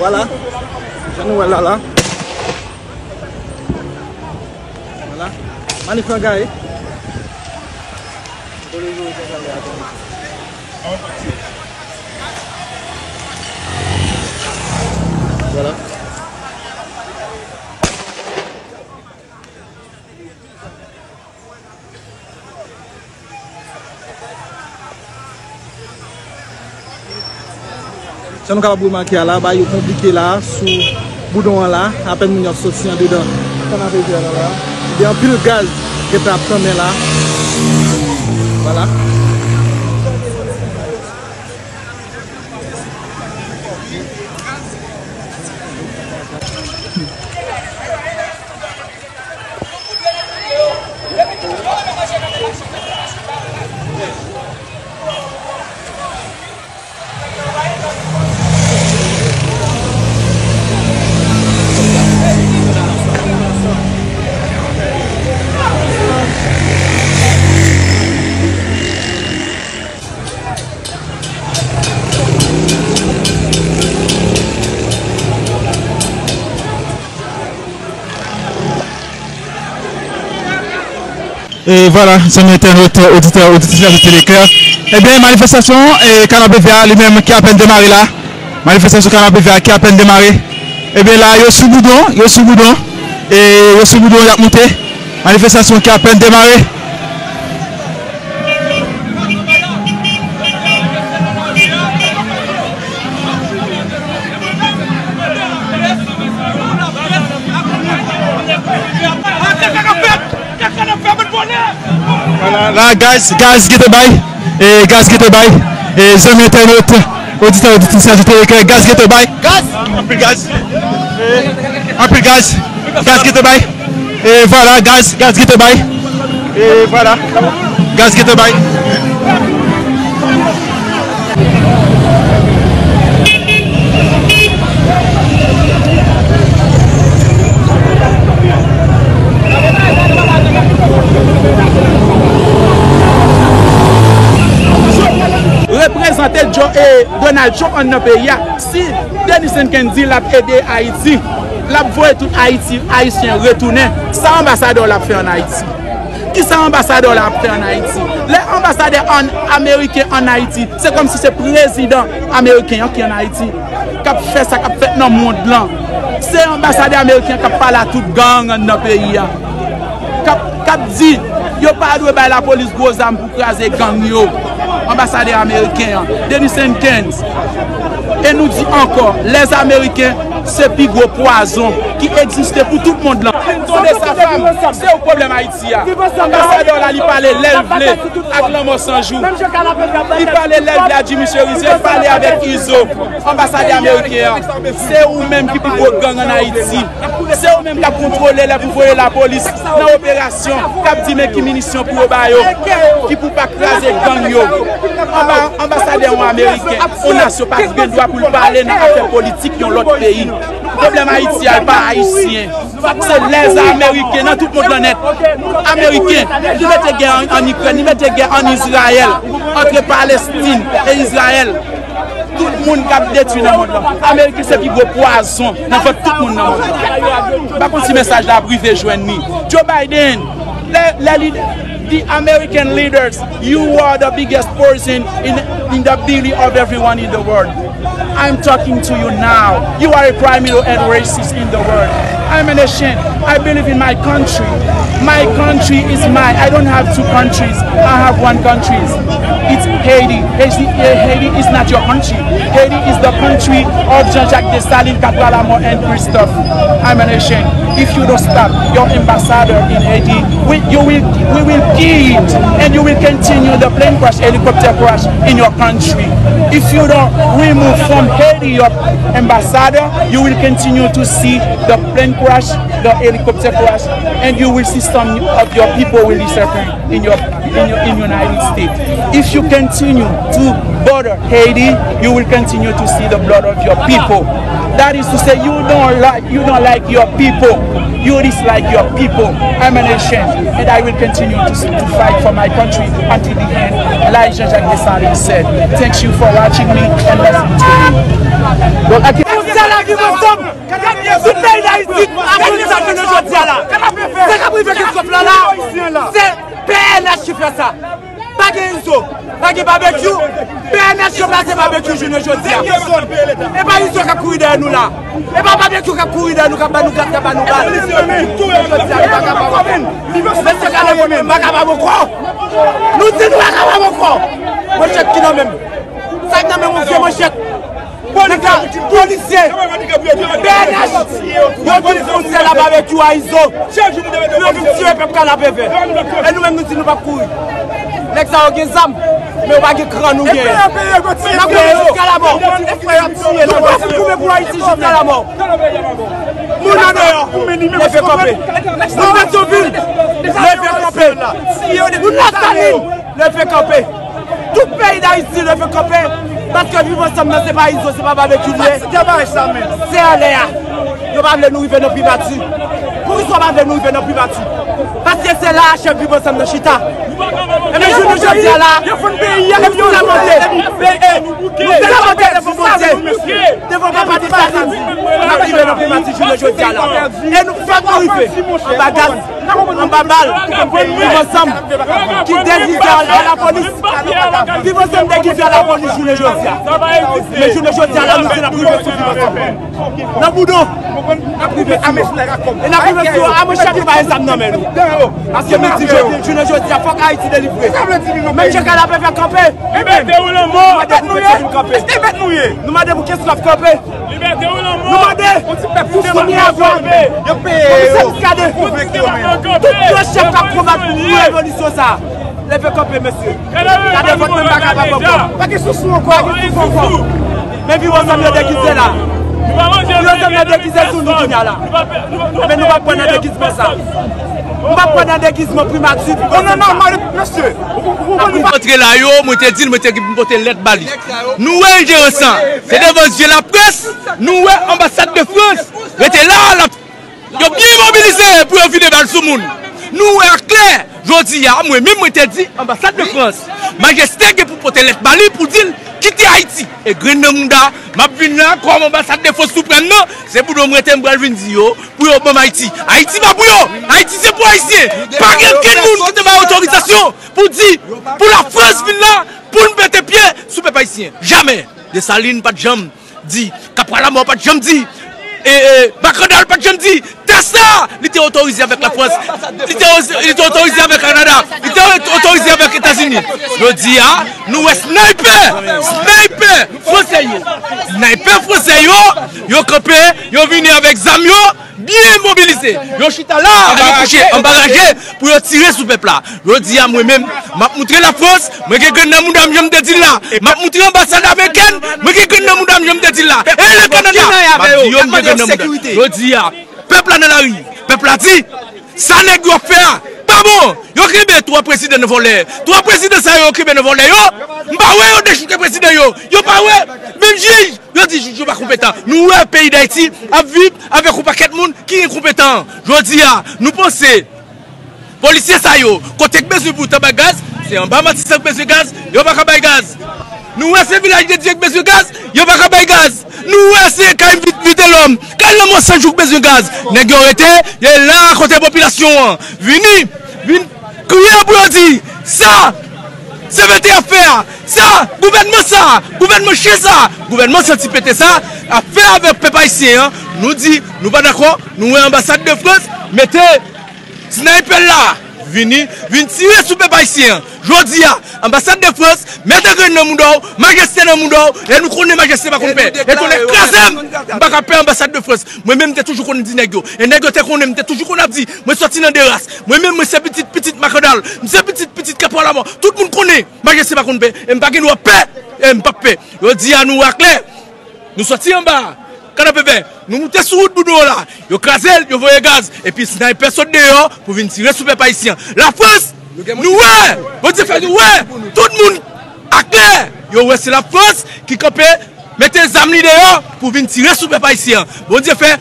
Vwala. Jan nou wè l la la. Vwala. Manif lan gaye. Vwala. Jan nou kapab remake a la, bagay yo konplike la sou Boudon an la, apèn moun yo ap soti andedan kanapevè la la. Gen anpil gaz gentan ap tanmen la. Vwala. E vwala, zanmi entènot, oditè, oditris Radyo Tele Eklè. Ebyen, manifestasyon, e, Kanapevè a li menm ki apèn demare la. Manifestasyon Kanapevè a ki apèn demare. Ebyen, la, yo sou Boudon, yo sou Boudon. E yo sou Boudon, y ap monte. Manifestasyon ki apèn demare. Vwala, la, gaz, gaz ki te bay. E gaz ki te bay. E zanmi entènot, oditè, oditris Radyo Tele Eklè, gaz ki te bay. Gaz! Anpil gaz. E, anpil gaz. Gaz ki te bay. E vwala, gaz, gaz ki te bay. E vwala. Gaz ki te bay. Reprezante Joe, e, Donald Trump anndan peyi a. Si Denis Ken di l ap ede Ayiti, l ap voye tout Ayiti, Ayisyen retounen, sa anbasadè w la ap fè ann Ayiti? Kisa anbasadè w la ap fè ann Ayiti? Lè anbasadè an, ameriken ann Ayiti, se kòmsi se prezidan ameriken an ki ann Ayiti, k ap fè sa k ap fèt nan mond lan. Se anbasadè ameriken k ap pale a tout gang anndan peyi a. K ap, k ap di yo pa dwe bay lapolis gwo zam pou kraze gang yo. Anbasadè ameriken an, Dennis Hankins. E nou di ankò, lèzameriken se pi gwo pwazon ki egziste pou tout mond lan. Clinton de sa fam, se ou pwoblèm Ayiti a. Anbasadè w la, li pale lè l vle ak Lanmò San Jou. Li pale lè l vle ak Jimmy Chérizier, li pale avèk Izo. Anbasadè ameriken an, se ou menm ki pi gwo gang ann Ayiti. Se ou menm k ap kontwole lè pou voye lapolis nan operasyon, k ap di men ki minisyon pou yo ba yo, ki pou pa kraze gang yo. Anba, anbasadè yon ameriken, yon nasyon pa gen dwa pou l pale nan afè politik yon lòt peyi. Pwoblèm Ayiti a, e pa ayisyen. Se lèzameriken nan tout mond lan nèt. Ameriken, li mete gè an, an Ikrèn, li mete gè an Izrayèl, antre Palestin e Izrayèl. Tout moun k ap detwi nan mond lan. Ameriken se pi gwo pwazon nan vant tout moun nan mond lan. M pa konn si mesaj la ap rive jwenn li. Joe Biden, lè, lè li di American leaders, you are the biggest poison in, in the belly of everyone in the world. I'm talking to you now. You are a criminal and racist in the world. I'm an Haitian. I believe in my country. My country is mine. I don't have two countries. I have one country. It's Haiti. Haiti, Haiti is not your country. Haiti is the country of Jean-Jacques Dessalines, Cabral Lamor, and Christophe. I'm an Haitian. If you don't stop your ambassador in Haiti, we, you will, we will kill it, and you will continue the plane crash, helicopter crash in your country. If you don't remove from Haiti your ambassador, you will continue to see the plane crash, the helicopter crash, and you will see some of your people will disappear in your in your in United States. If you continue to bother Haiti, you will continue to see the blood of your people. That is to say, you don't like you don't like your people. You dislike your people. I'm an Haitian, and I will continue to, to fight for my country until the end, like Jean-Jacques Dessalines said. Thank you for watching me and listening to me. Bon, ak Pou sa la viv ansanm, tout peyi Dayiti ap konn sa jounen jodi a la. Sa k ap rive Christophe la la, se P N H ki fè sa. Pa gen Izo, pa gen Babekyou. P N H yo plase Babekyou jounen jodi a. E pa Izo k ap kouri dèyè nou la. E pa Babekyou k ap kouri dèyè nou, k ap ba nou gaz, k ap ba nou bal. Jounen jodi a, nou pa kapab ankò. Mesye Kale Pòt, nou pa kapab ankò. Nou di nou pa kapab ankò. Manchèt ki nan men m. Sa k nan men m, yon vye manchèt. Polis la, polisye, P N H, yo vin fè yon sèl a Babekyou a Izo. Yo vin tiye pèp Kanapevè. E nou menm nou di nou p ap kouri. Nèg sa yo gen zam, men yo pa gen kran nou genyen. N ap goumen jiska lamò. Nou pare pou goumen pou Ayiti jiska lamò. Moun andeyò, leve kanpe. Moun Petyonvil, leve kanpe. Moun Lasalin, leve kanpe. Tout peyi Dayiti leve kanpe, paske Viv Ansanm nan se pa Izo, se pa Babekyou li ye. Se anlè a. Yo pa vle nou rive nan primati. Poukisa yo pa vle nou rive nan primati? Paske se la a chèf Viv Ansanm nan chita. Ebyen, jounen jodi a la, nou fè monte. Nou fè monte devan Bondye, devan Papa Desalin, n ap rive nan primati jounen jodi a la. E nou fòk nou rive anba gaz. Anba bal, Viv Ansanm ki degize a lapolis. Viv Ansanm degize a lapolis jounen jodi a. Men jounen jodi a la, nou di n ap rive sou Viv Ansanm. Nan Boudon, n ap rive sou yo. E n ap rive sou yo a manchèt, nou pa gen zam nan men nou. Paske nou di jodi, jounen jodi a, fòk Ayiti delivre. Menm jan Kanapevè kanpe, nou mande pou Petyonvil kanpe. Nou mande pou Kenslòf kanpe. Libète ou lanmò. Nou mande pou Soumi Avwa, Komisè Muscadin, tout gwo chèf k ap konbat pou revolisyon sa a. Leve kanpe, mesye. Kanapevè menm pa kapab ankò. Pa gen sousou ankò. Pa gen sousou ankò. Men Viv Ansanm yo degize la. Viv Ansanm yo degize sou nou kounye a la. Men nou p ap pran nan degizman sa. Nou p ap pran nan degizman primati. Non, non, non, mesye. Antre la yo, mwen te di l, mwen te pote lèt ba li. Nou wè enjerans lan, se devan zye laprès, nou wè anbasad de Frans rete la, l ap, yo byen mobilize pou yo vide bal sou moun. Nou wè aklè, jodi a, mwen menm mwen te di anbasad de Frans, Majeste gen pou pote lèt ba li pou di l kite Ayiti. E grenn nan mouda, m ap vin la, kòm anbasad de Frans tou pran nan, se pou nou m rete m pral vin di yo, pou yo ban m Ayiti. Ayiti pa pou yo, Ayiti se pou Ayisyen. Pa gen okenn moun ki te bay otorizasyon pou di, pou Lafrans vin la, pou n pete pye sou pèp ayisyen. Jamè. Desalin pa t janm di, Kapwa Lamò pa t janm di, E, e, Makandal pa t janm di tè sa, li te otorize avèk Lafrans, li te, li te otorize avèk Kanada, li te otorize avèk Etazini. Jodi a, nou wè sniper, sniper fransè yo, sniper fransè yo, yo kanpe, yo vini avèk zam yo, byen mobilize. Yo chita la, yo kouche anba raje pou yo tire sou pèp la. Jodi a, mwen menm, m ap moutre Lafrans, mwen gen grenn nan mouda m, jan m te di l la. M ap moutre anbasad amerikèn, mwen gen grenn nan mouda m, jan m te di l la. E le Kanada, m ap di yo, m gen grenn nan mouda m. Jodi a, pèp la nan lari. Pèp la di, sa nèg yo ap fè a, pa bon. Yo kenbe twa prezidan nan vòlè. Twa prezidan sa yo, yo kenbe nan vòlè yo. M pa wè yo dechoute prezidan yo. Yo pa wè. Menm jij, yo di jij yo pa konpetan. Nou wè peyi Dayiti ap viv avèk yon pakèt moun ki enkonpetan. Jodi a, nou panse polisye sa yo, kote k bezwen pou yo ta bay gaz, se anba Matisan k bezwen gaz, yo pa ka bay gaz. Nou wè se Vilaj de Dye k bezwen gaz, yo pa ka bay gaz. Nou wè se kay Vit-, Vitelòm, kay Lanmò San Jou k bezwen gaz. Nèg yo rete, yo la kote popilasyon an. Vini, vin kriye pou yo di, sa, C V T ap fè a, sa, gouvènman sa, gouvènman chen sa, gouvènman santi pete sa, ap fè avèk pèp ayisyen an. Nou di, nou pa dakò, nou wè anbasad de Frans, mete sniper la vini, vin tire sou pèp ayisyen an. Jodi a, anbasad de Frans, mete grenn nan mouda w, majeste nan mouda w, e nou konnen majeste pa konn pè. E konnen kraze m, m pa ka pè anbasad de Frans. Mwen menm, m te toujou konn di nèg yo. E nèg yo te konnen, m te toujou konn ap di, mwen sòti nan de ras. Mwen menm, mwen se pitit, pitit Makandal. M se pitit, pitit Kapwa Lamò. Tout moun konnen, majeste pa konn pè. E m pa gen dwa pè. E m p ap pè. Jodi a, nou wè klè. Nou sòti anba kanapevè, nou moute sou wout Boudon la. Yo kraze l, yo voye gaz. Epi sniper sot deyò pou vin tire sou pèp ayisyen. Lafrans, nou wè! Bondye fè nou wè! Tout moun aklè! Yo wè se Lafrans ki kanpe, mete zam li deyò pou vin tire sou pèp ayisyen. Bondye fè,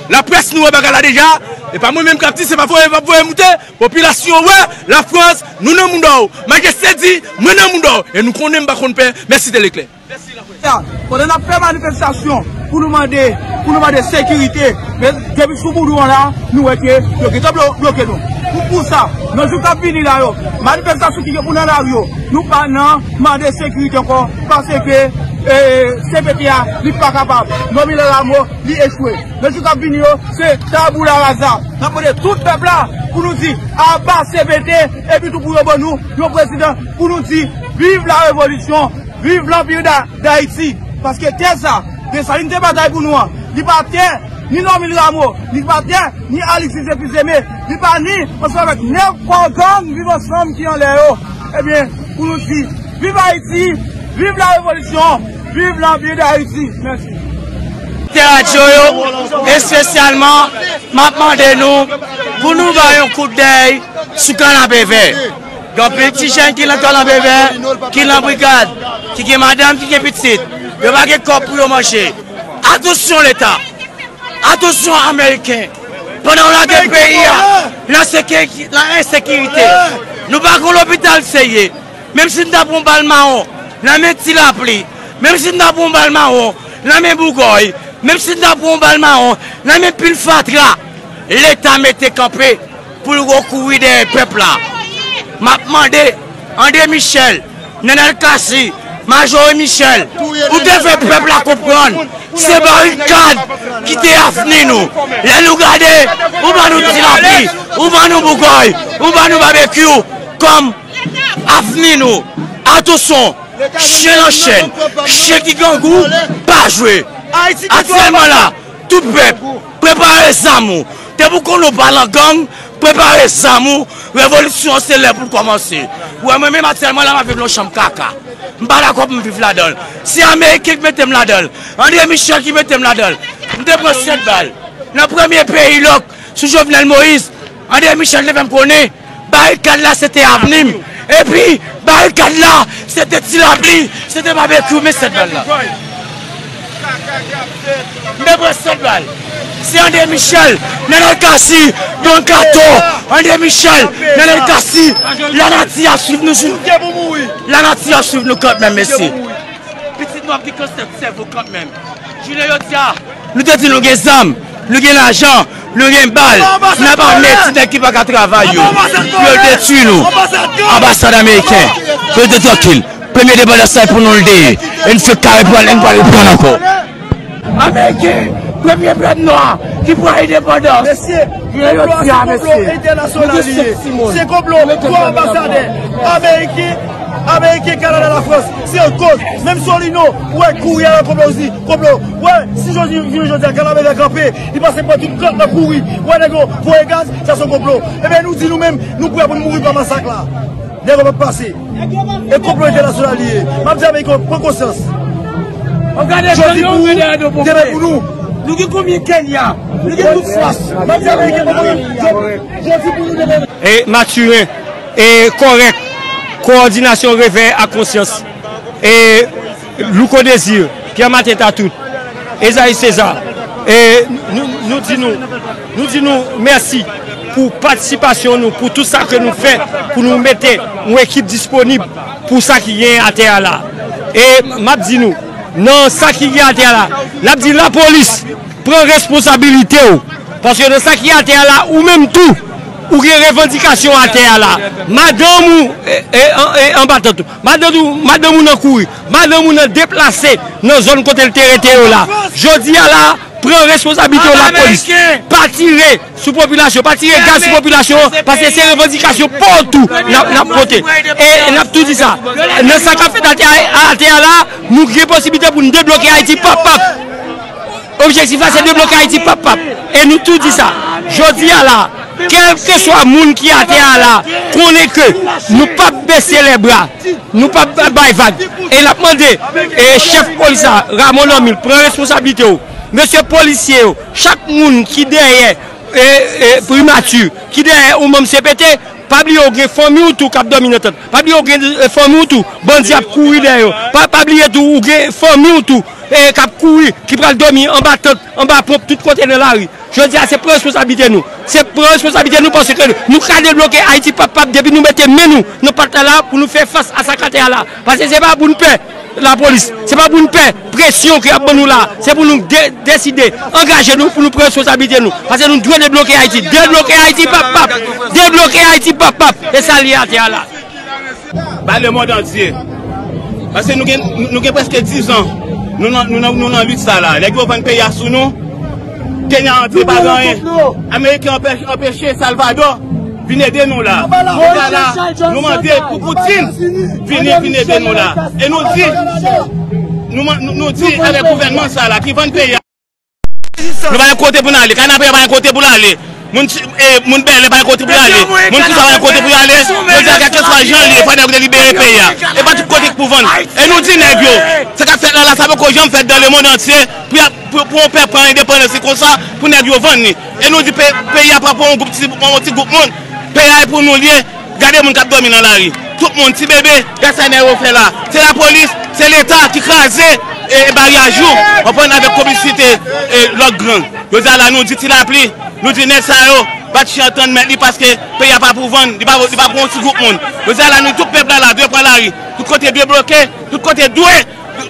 laprès nou wè bagay la deja. E pa mwen menm k ap di, se pa voye, pa voye moute. Popilasyon wè, Lafrans, nou nan mouda w. Majeste di, mwen nan mouda w. E nou konnen m pa konn pè. Mèsi Tèlèklè. Pandan n ap fè manifestasyon pou nou mande, pou nou mande sekirite, men depi sou Boudon an la, nou wè ke yo gentan blo-, bloke nou. Pou, pou sa, nan jou k ap vini la yo, manifestasyon ki gen pou nan lari yo, nou pa nan mande sekirite ankò, paske, e, C P T a, li pa kapab. Nòmil Ramo, li echwe. Nan jou k ap vini yo, se tabula rasa. N ap mande tout pèp la pou nou di, aba C P T, epi tou pou yo ban nou yon prezidan, pou nou di, viv la revolisyon, viv lanpir da-, Dayiti. Paske tè sa, Desalin te batay pou nou an, li pa tè ni Nòmil Ramo, li pa tè ni Alexis Epizeme, li pa ni ansanm avèk nèg kò gang Viv Ansanm ki anlè yo. Ebyen, pou nou di, viv Ayiti, viv la revolisyon, viv lanpir Dayiti. Mèsi. Te radyo yo, espesyalman, m ap mande nou pou nou bay yon kout dèy sou Kanapevè. Gen anpil ti jèn ki nan Kanapevè, ki nan brigad, ki gen madanm, ki gen pitit. Yo pa gen kòb pou yo manje. Atansyon Leta! Atansyon Ameriken! Pandan w lage peyi a nan seke-, nan ensekirite, nou pa gon lopital serye. Menm si n ta pran yon bal mawon nan men Ti Lapli, menm si n ta pran yon bal mawon nan men Bougòy, menm si n ta pran yon bal mawon nan men pil fatra, Leta mete kanpe pou l kouri dèyè pèp la. M ap mande André Michel, Nenel Cassy, Majorie Michel, ou te fè pèp la konprann se barikad ki te avni nou. Lè nou gade, ou ban nou Ti Lapli, ou ban nou Bougòy, ou ban nou Babekyou kòm avni nou. Atansyon, chen nan chen, chen ki grangou, pa jwe. Aktyèlman la, tout pèp, prepare zam ou. Depi w konnen w pa nan gang, prepare zam ou. Revolisyon an se lè pou l kòmanse. Ou wè mwen menm aktyèlman la m ap viv nan yon chanm kaka. M pa dakò pou m viv ladan l. Se Ameriken ki mete m ladan l. André Michel ki mete m ladan l. M te pran sèt bal. Nan premye peyi lòk sou Jovenel Moïse, André Michel te fè m konnen barikad la se te avni m. Epi, barikad la se te Ti Lapli, se te Babekyou, men sèt bal la. M te pran sèt bal. Se André Michel, Nenel Cassy, Don Kato, André Michel, Nenel Cassy, lanati ap swiv nou sou, lanati ap swiv nou kanmenm, mesye. Pitit nou ap gen kansè sèvo kanmenm. Jounen jodi a, nou te di nou gen zam, nou gen lajan, nou gen bal, n ap ame ti nèg ki pa ka travay yo, pou yo detwi nou. Anbasad ameriken, pou yo te trankil. Premye depandans sa pou nou l te ye. E n fèk kare pran, e n pral reprann ankò. Ameriken, Premye pèp nwa ki pran endepandans. Mesye, konplo a se konplo entènasyonal li ye. Se konplo pou anbasadè ameriken, ameriken, Kanada, Lafrans. Se yon koz. Menm Solino, ou wè kouri a yon konplo osi. Konplo. Ou wè, si jodi, jounen jodi a, Kanada kanpe, li pase pran tout kòt nan kouri. Ou wè nèg yo voye gaz, sa se yon konplo. Ebyen, nou di nou menm, nou prè pou n mouri pa masak la. Nèg yo p ap pase. E konplo entènasyonal li ye. M ap di ameriken yo, pran konsyans. Jodi pou ou, demen pou nou. Nou gen konbyen Kenya? Nou gen tout fòs. M ap di ameriken yo, pran konsyans. Jodi pou nou, demen. E Mathurin, e kòrèk, kowòdinasyon, revèy ak konsyans. E Louko Désir, Pierre Martin Tatout, Esaïe César, e nou, nou di nou, nou di nou mèsi pou patisipasyon nou, pou tout sa ke nou fè, pou nou mete yon ekip disponib pou sa ki genyen atè a la. E m ap di nou, nan sa ki gen atè a la, n ap di lapolis, pran responsabilite w, paske nan sa ki atè a la, ou menm tou, ou gen revandikasyon atè a la. Madanm ou, e, e, an, e, anba tant ou. Madanm ou, madanm ou nan kouri. Madanm ou nan deplase nan zòn kote l te rete yo la. Jodi a la, pran responsablite w, lapolis. Pa tire sou popilasyon, pa tire gaz sou popilasyon an, paske se revandikasyon pa w tou n ap, n ap pote. E n ap tou di sa. Nan sa k ap fèt atè a, atè a la, nou gen posiblite pou n debloke Ayiti, pap, pap. Objektif la, se debloke Ayiti, pap, pap. E nou tou di sa. Jodi a la, kèlkeswa moun ki atè a la, konnen ke nou p ap bese lè bra, nou p ap bay vag. E n ap mande, e, chèf polis la, Ramon Normil, pran responsablite w. Mesye polisye yo, chak moun ki dèyè, e, e, primati, ki dèyè yon manm C P T, pa bliye w gen fanmi w tou k ap dòmi nan tant. Pa bliye w gen, e, fanmi w tou, bandi ap kouri dèyè yo. Pa, pa bliye tou, ou gen fanmi w tou, e, k ap kouri, ki pral dòmi anba tant, anba ponp, tout kote nan lari. Jodi a, se pran responsablite nou. Se pran responsablite nou paske nou ka debloke Ayiti, pap, pap, depi nou mete men nou nan pat la pou nou fè fas a sa k atè a la. Paske se pa pou n pè lapolis, se pa pou n pè presyon ke y ap ban nou la. Se pou nou de-, deside, angaje nou pou nou pran responsablite nou. Paske nou dwe debloke Ayiti. Debloke Ayiti, pap, pap. Debloke Ayiti, pap, pap. E sa l ye atè a la. Ba lemonn antye. Paske nou gen, nou gen prèske diz an. Nou nan, nou nan, nou nan lit sa la. Nèg yo vann peyi a sou nou. Kenya antre pa gen anyen. Ameriken anpe-, anpeche Salvador vin ede nou la. Jodi a la, nou mande pou Putin vini, vin ede nou la. E nou di, nou man-, nou, nou di avèk gouvènman sa la ki vann peyi a, nou pa gen kote pou n ale. Kanapè pa gen kote pou l ale. Moun, e, moun Bèlè pa gen kote pou y ale. Moun Tousa pa gen kote pou y ale. Jodi a, kèlkeswa jan l ye, fò nèg yo libere peyi a. E pa tout kote k pou vann. E nou di nèg yo, sa k ap fèt la la, sa poko janm fèt dan lemonn antye. Pou y ap, pou, pou yon pèp pran endepandans li konsa, pou nèg yo vann li. E nou di pe-, peyi a pa pou yon gwoup ti, yon ti gwoup moun. Peyi a e pou nou l ye. Gade moun k ap dòmi nan lari. Tout moun, ti bebe, gad sa nèg yo fè la. Se lapolis, se Leta ki kraze, e, e baryaj yo, konprann, avèk konplisite, e, lòt gang. Jodi a la, nou di Ti Lapli, nou di nèg sa yo, pa t chen antann mèt li paske peyi a pa pou vann, li pa, li pa pou yon ti gwoup moun. Jodi a la, nou tout pèp la, la dwe pran lari. Tout kote dwe bloke, tout kote dwe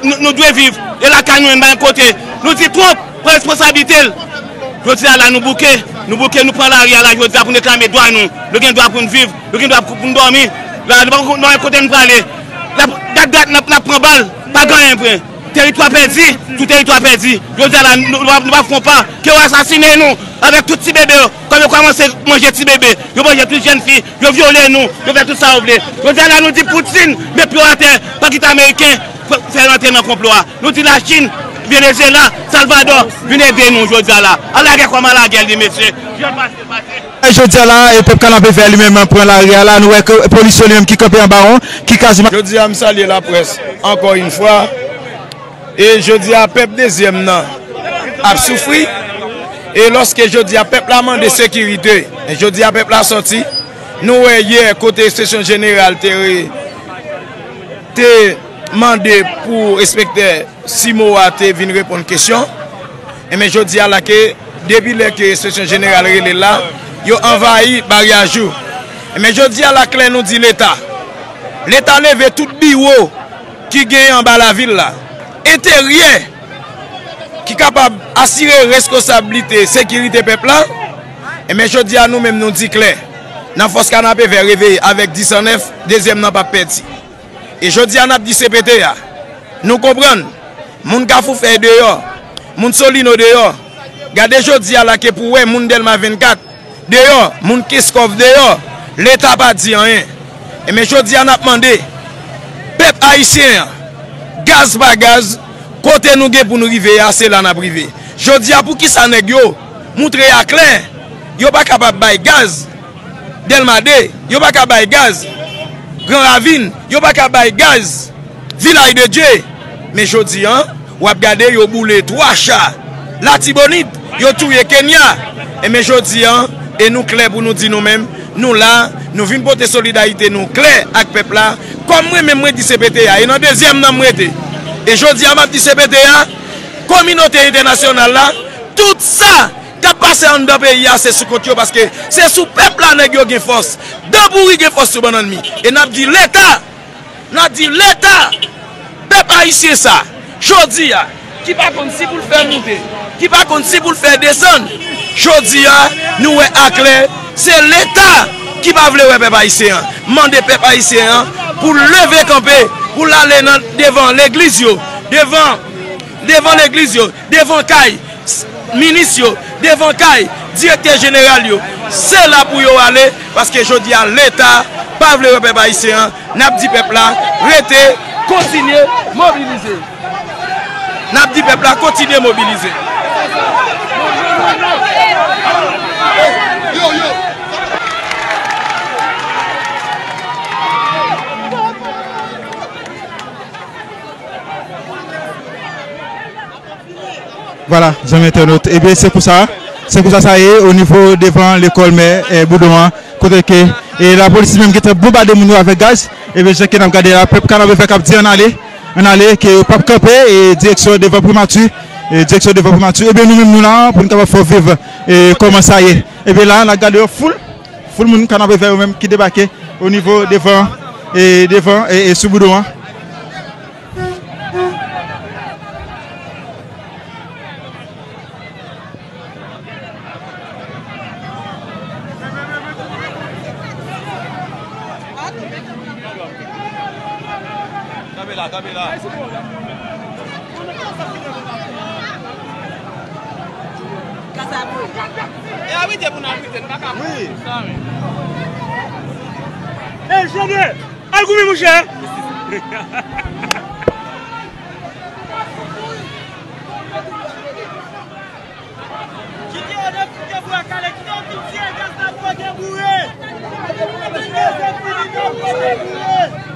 Nou, nou dwe viv. E lakay nou menm pa gen kote. Nou di Trump, pran responsablite l. Jodi a la, nou bouke. Nou bouke, nou pran lari a la jodi a pou n reklame dwa nou. Nou gen dwa pou n viv. Nou gen dwa pou, pou n dòmi. La, nou pa, nou pa gen kote n prale. N ap, gad dat n ap, n ap pran bal. Pa gen anyen vre. Teritwa pèdi, tout teritwa pèdi. Jodi a la, nou, nou, nou pa fè yon pa. Ke yo asasinen nou avèk tout ti bebe yo. Kòm yo kòmanse manje ti bebe, yo manje tout jèn fi, yo vyole nou, yo fè tout sa yo vle. Jodi a la, nou di Putin, met pye w atè, pa kite Ameriken fè, fè rantre nan konplo a. Nou di Lachin, Venezyela, Salvadò, vin ede nou jodi a la. Al lagè kòm al lagè li, mesye. Jodi a la, e pèp Kanapevè li menm pran lari a la, nou wè ke polis yo li menm ki kanpe anba yon, ki kaziman. Jodi a, m salye laprès, ankò yon fwa. E jodi a, pèp dezyèm nan ap soufri. E lòske jodi a, pèp la mande sekirite, e jodi a, pèp la sòti, nou wè yè, kote enspeksyon jeneral te re-, te mande pou enspektè Simowa te vin reponn kesyon. Enben, jodi a la ke, depi lè ke enspeksyon jeneral rele l la, yo anvayi baryaj yo. Enben, jodi a la klè, nou di Leta. Leta leve tout biwo ki genyen anba lavil la. Enteryè ki kapab asire reskonsablite sekirite pèp la. Enben, jodi a, nou menm, nou di klè, nan fòs Kanapevè reveye avèk disan nèf, dezyèm nan p ap pèdi. E jodi a, n ap di C P T a, nou konprann, moun Kafou Fèy deyò, moun Solino deyò, Gade jodi a la ke pou wè moun Dèlma vennkat deyò, moun Kenskòf deyò, Leta pa di anyen. Enben jodi a n ap mande pèp ayisyen an, gaz pa gaz, kote nou gen pou nou rive a, se la n ap rive. Jodi a poukisa nèg yo moutre a klè, yo pa kapab bay gaz Dèlma de, yo pa ka bay gaz Gran Ravin, yo pa ka bay gaz Vilaj de Dye. Men jodi a, w ap gade yo boule twa cha Latibonit, yo touye Kenya. Enben jodi a, e nou klè pou nou di nou menm, nou la, nou vin pote solidarite nou klè ak pèp la. Kòm mwen menm mwen di C P T A, e nan dezyèm nan m rete. E jodi a m ap di C P T A, kominote entènasyonal la, tout sa k ap pase anndan peyi a se sou kont yo, paske se sou pèp la nèg yo gen fòs. Dan pouri gen fòs sou bannann mi. E n ap di Leta, n ap di Leta, pèp ayisyen sa, jodi a, ki pa konn si pou l fè moute, ki pa konn si pou l fè desann, jodi a, nou wè aklè, se Leta ki pa vle wè pèp ayisyen an. Mande pèp ayisyen an pou l leve kanpe, pou l ale nan devan legliz yo, devan, devan legliz yo, devan kay s-, minis yo, devan kay direktè jeneral yo. Se la pou yo ale, paske jodi a Leta pa vle wè pèp ayisyen an. N ap di pèp la, rete, kontinye mobilize. N ap di pèp la, kontinye mobilize. Vwala, zanmi entènot. Ebyen, se konsa, se konsa sa ye, o nivo devan lekòl mè, eh, Boudon an, kote ke, eh, lapolis li menm gentan bonbade moun yo avèk gaz. Ebyen, jan ke n ap gade la, pèp Kanapevè k ap di ann ale, ann ale, ke yo p ap kanpe, e direksyon devan primati, e direksyon devan primati. Ebyen, nou menm nou la, pou n kapab fè w viv, eh, kòman sa ye. Ebyen, la, n ap gade yon foul, foul moun Kanapevè yo menm ki debake o nivo devan, eh, devan, eh, eh, sou Boudon an. Kanpe la, kanpe la. E abrite pou n abrite, n pa ka pran sa, men. Ey, Jandre! Al goumen, monchè! Kite yo defoule boure a kale, kite yo fin tire gaz la pou yo gen boure! Kite yo fin tire gaz la pou yo gen boure!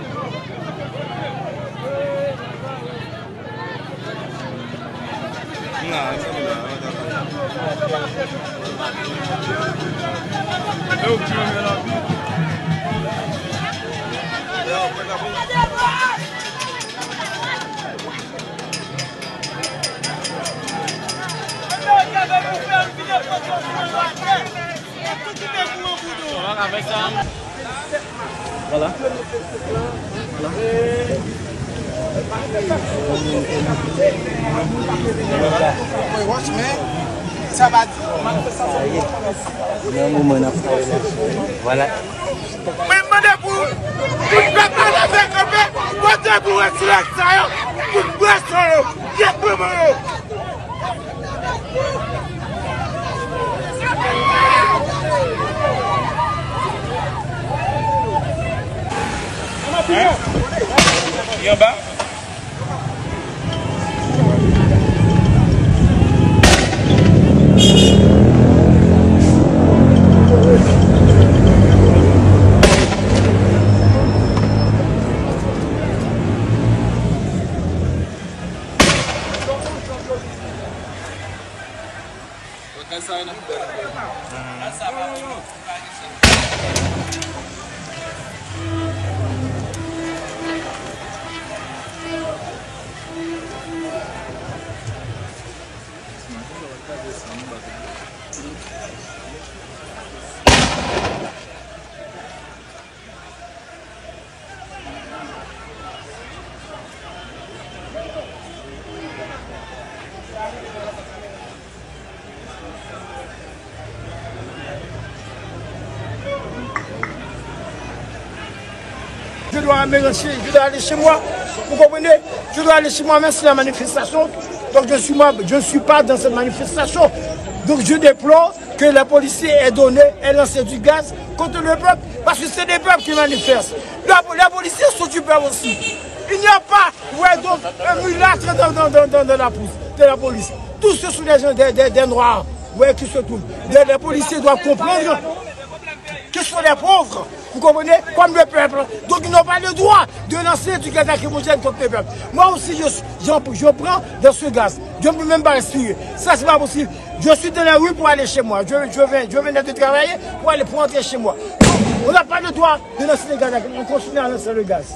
Vwala. Vwala. Sa ye. Nan moman n ap fè la. Vwala. Mwen mande pou tout pèp la leve kanpe, pote boure sou nèg sa yo, pou n bwè san yo, pye kouman yo. Li anba? Je dois me rendre chez, je dois aller chez moi. Vous comprenez? Je dois aller chez moi, mais c'est la manifestation. Donc je suis, moi, je ne suis pas dans cette manifestation. Donc je déplore que les policiers aient donné, aient lancé du gaz contre le peuple, parce que c'est le peuple qui manifeste. La, les policiers sont du peuple aussi. Il n'y a pas, ouais, donc, un mulâtre dans, dans, dans, dans, dans la, pou-, de la police. Tous ce sont des gens, des, des, des noirs, ouais, qui se trouvent. Les, les policiers doivent comprendre que ce sont des pauvres, vous comprenez, comme le peuple. Donc ils n'ont pas le droit de lancer du gaz lacrymogène contre le peuple. Moi aussi, je, j'en, je prends de ce gaz. Je ne peux même pas respirer. Ça, c'est pas possible. Je suis dans la rue pour aller chez moi. Je, je viens, je venais de travailler pour aller, pour rentrer chez moi. Donc, on n'a pas le droit de lancer le gaz lacrymogène. On continue à lancer le gaz.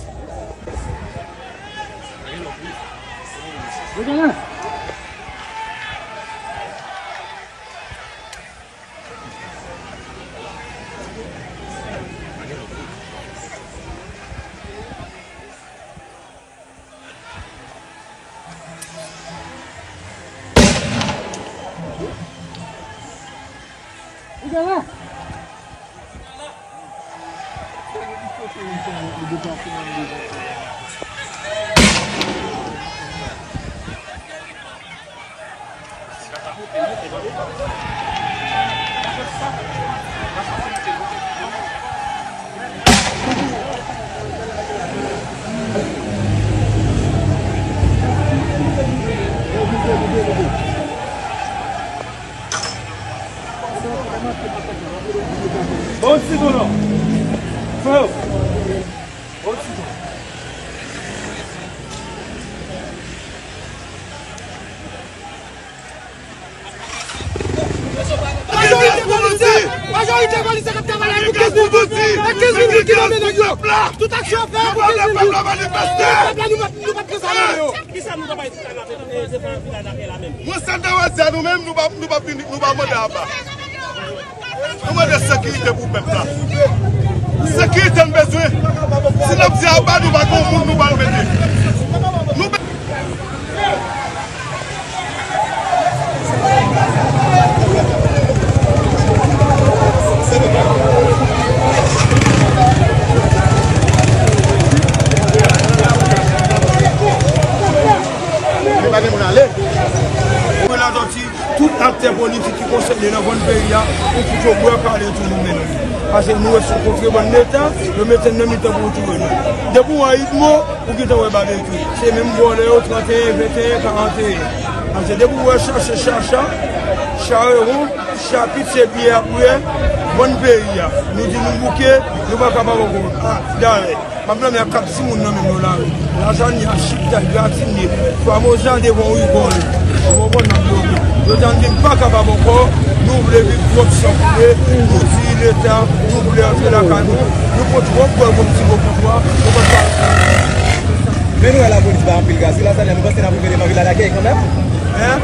Bon, ti dono. Fè yo. Bon, ti dono. Majorite polisye, majorite polisye k ap travay la pou kenz mil goud. E kenz mil goud ki nonmen nèg yo. Tout aksyon fè pou kenz mil goud. Pèp la, nou p ap, nou p ap dezame yo. Kisa nou t ap bay tout sa n ap defann anvi la lakay la menm? Mwen, sa n ta wè di a nou menm, nou pa, nou pa vini, nou pa mande aba. Nou mande sekirite pou pèp la. Sekirite n bezwen. Si n ap di aba, nou pa gen moun nou pral mete. Nou Tout aktè politik ki konsène nan vann peyi a, pou fout yo bwè kale tou nou menm. Paske nou wè se kontrebann Leta, yo mete n nan mitan pou yo touye nou. Depi w wè Idmo, ou gentan wè Babekyou. Se menm vòlè yo, trannteyen, venteyen, karanteyen. Paske depi w wè Chache, Chacha, Charewon, Chapit, se biyè ap bwè, vann peyi a. Nou di nou bouke, nou pa kapab ankò. A, dayè. M ap nonmen ak kat timoun nan menm yo lari. Lazanya, chiptay, gratinye, famoza devan rigòl. Ou konprann, n ap bloke. Yo di n vin pa kapab ankò, nou vle viv twòp san koule, nou di Leta, nou vle antre lakay nou. Nou pran twòp bwè, yon ti bon pouvwa, nou pa sa. Men nou wè lapolis bay anpil gaz. Wi, Lazanya, nou panse n ap rive devan Vila Dakèy kanmenm? Hein?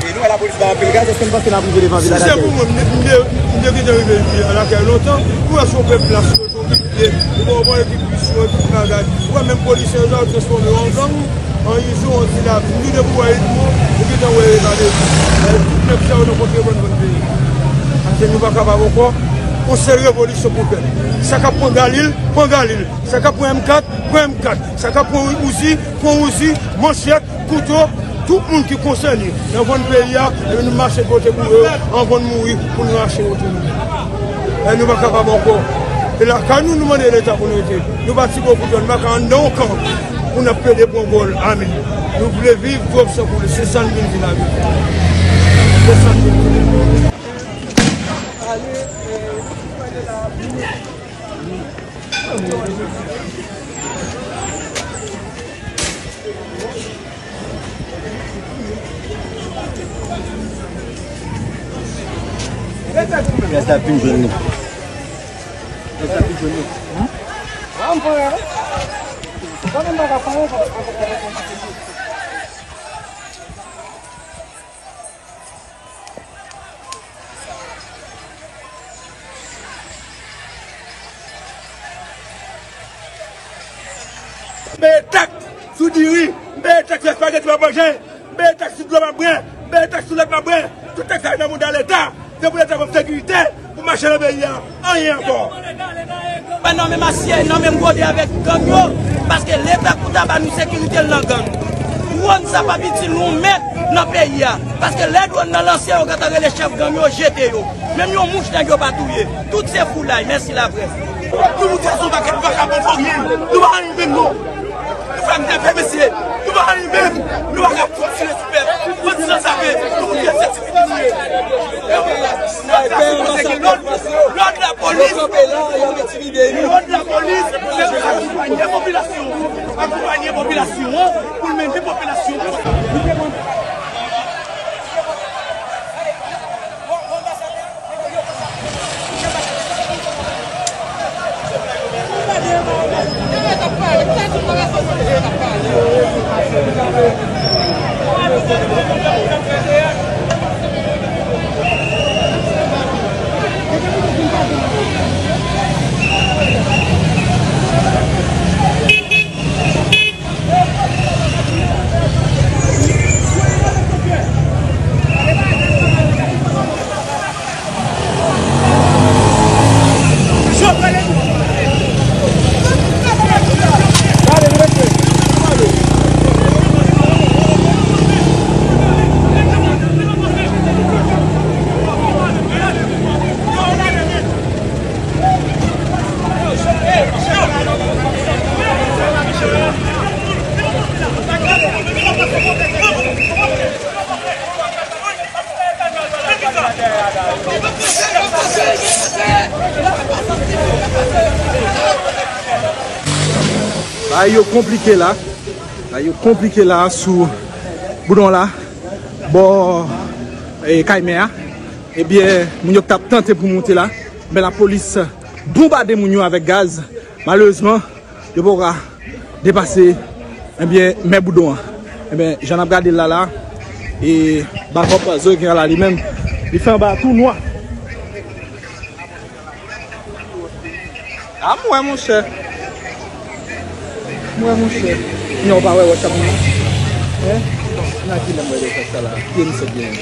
E nou wè lapolis bay anpil gaz, èske n panse n ap rive devan Vila Dakèy? Si se pou mwen, m te, m te, m te gentan rive Vila Dakèy lontan. Ou wè se yon pèp plas yo, se yon pèp pye. Ou konprann, ekip plis yo, ekip bagay. Ou wè menm polisye yo, yo transfòme yo an gang, an izon, an ti lavi. M di depi w wè Idmo, ou gentan wè Evade. Tout nèg sa yo nan kontrebann vann peyi. Paske nou pa kapab ankò. On se revolisyon pou fè. Sa k ap pran Galil, pran Galil. Sa k ap pran M kat, pran M kat. Sa k ap pran Uzi, pran Uzi, manchèt, kouto, tout moun ki konsène nan vann peyi a, ebyen nou mache kote boure yo anvan n mouri pou nou rache wote nou. E nou pa kapab ankò. E lakay nou, nou mande Leta pou nou rete. Nou pa ti bokou djòn, nou pa ka anndan yon kan pou n ap plede pran gòl ame. Nou vle viv twòp san koule, se sa n vin di la. Se sa n vin di. Rès la fin jwenn nou. Rès la fin jwenn nou. M peye taks sou diri, m peye taks sou espageti m ap manje, m peye taks sou dlo m ap bwè, m peye taks sou lèt m ap bwè. Tout taks sa nan mouda Leta. Se pou Leta ban m sekirite pou mache nan peyi a. Anyen ankò. Mwen nonmen masye, nonmen m rode avèk gang yo, paske Leta pou ta ba nou sekirite l nan gang. Dwòn sa p ap itil nou mèt nan peyi a. Paske lè dwòn nan lanse, yo gentan rele chèf gang yo, jete yo. Menm yon mouch nèg yo pa touye. Tout se foulay. Mèsi laprès. Nou moute sou pakèt vakabon fòk nou pa anyen menm non. Frè m te fè mesye. Nou pa anyen menm. Nou pa ka fonksyone sou pèp. Bandi sansave. Nou moute sètifika nou ye. Lòd, lòd lapolis. Lòd lapolis, se akonpanye popilasyon. Akonpanye popilasyon an pou l mennen popilasyon. Bagay yo konplike la. Bagay yo konplike la sou Boudon la, bò, e, kay mè a. Ebyen, moun yo k t ap tante pou monte la, men lapolis bonbade moun yo avèk gaz. Malerezman, yo poko ka depase, ebyen, mè Boudon an. Ebyen, jan n ap gade l la la, e bakòp Zo gen la li menm, li fè anba a tou nwa. A, m wè, monchè. M wè, monchè. Non, w pa wè wòch ap mouri? Hein? Nan ki lè m wè wòch sa la? Pye m sot gen.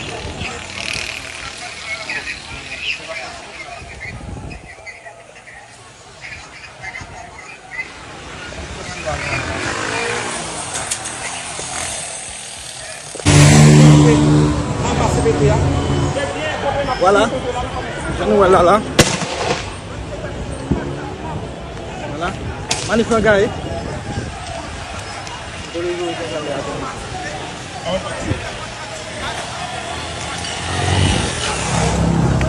Vwala. Jan nou wè l la la. Vwala. Manif lan gaye.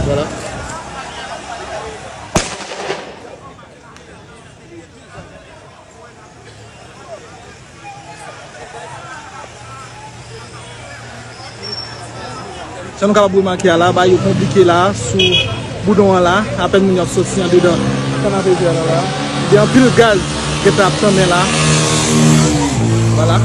Vwala. Sa nou kapab remake a la, bagay yo konplike la, sou Boudon an la, apèn moun yo ap soti andedan kanapevè a la la. Gen anpil gaz gentan ap tanmen la. Vwala.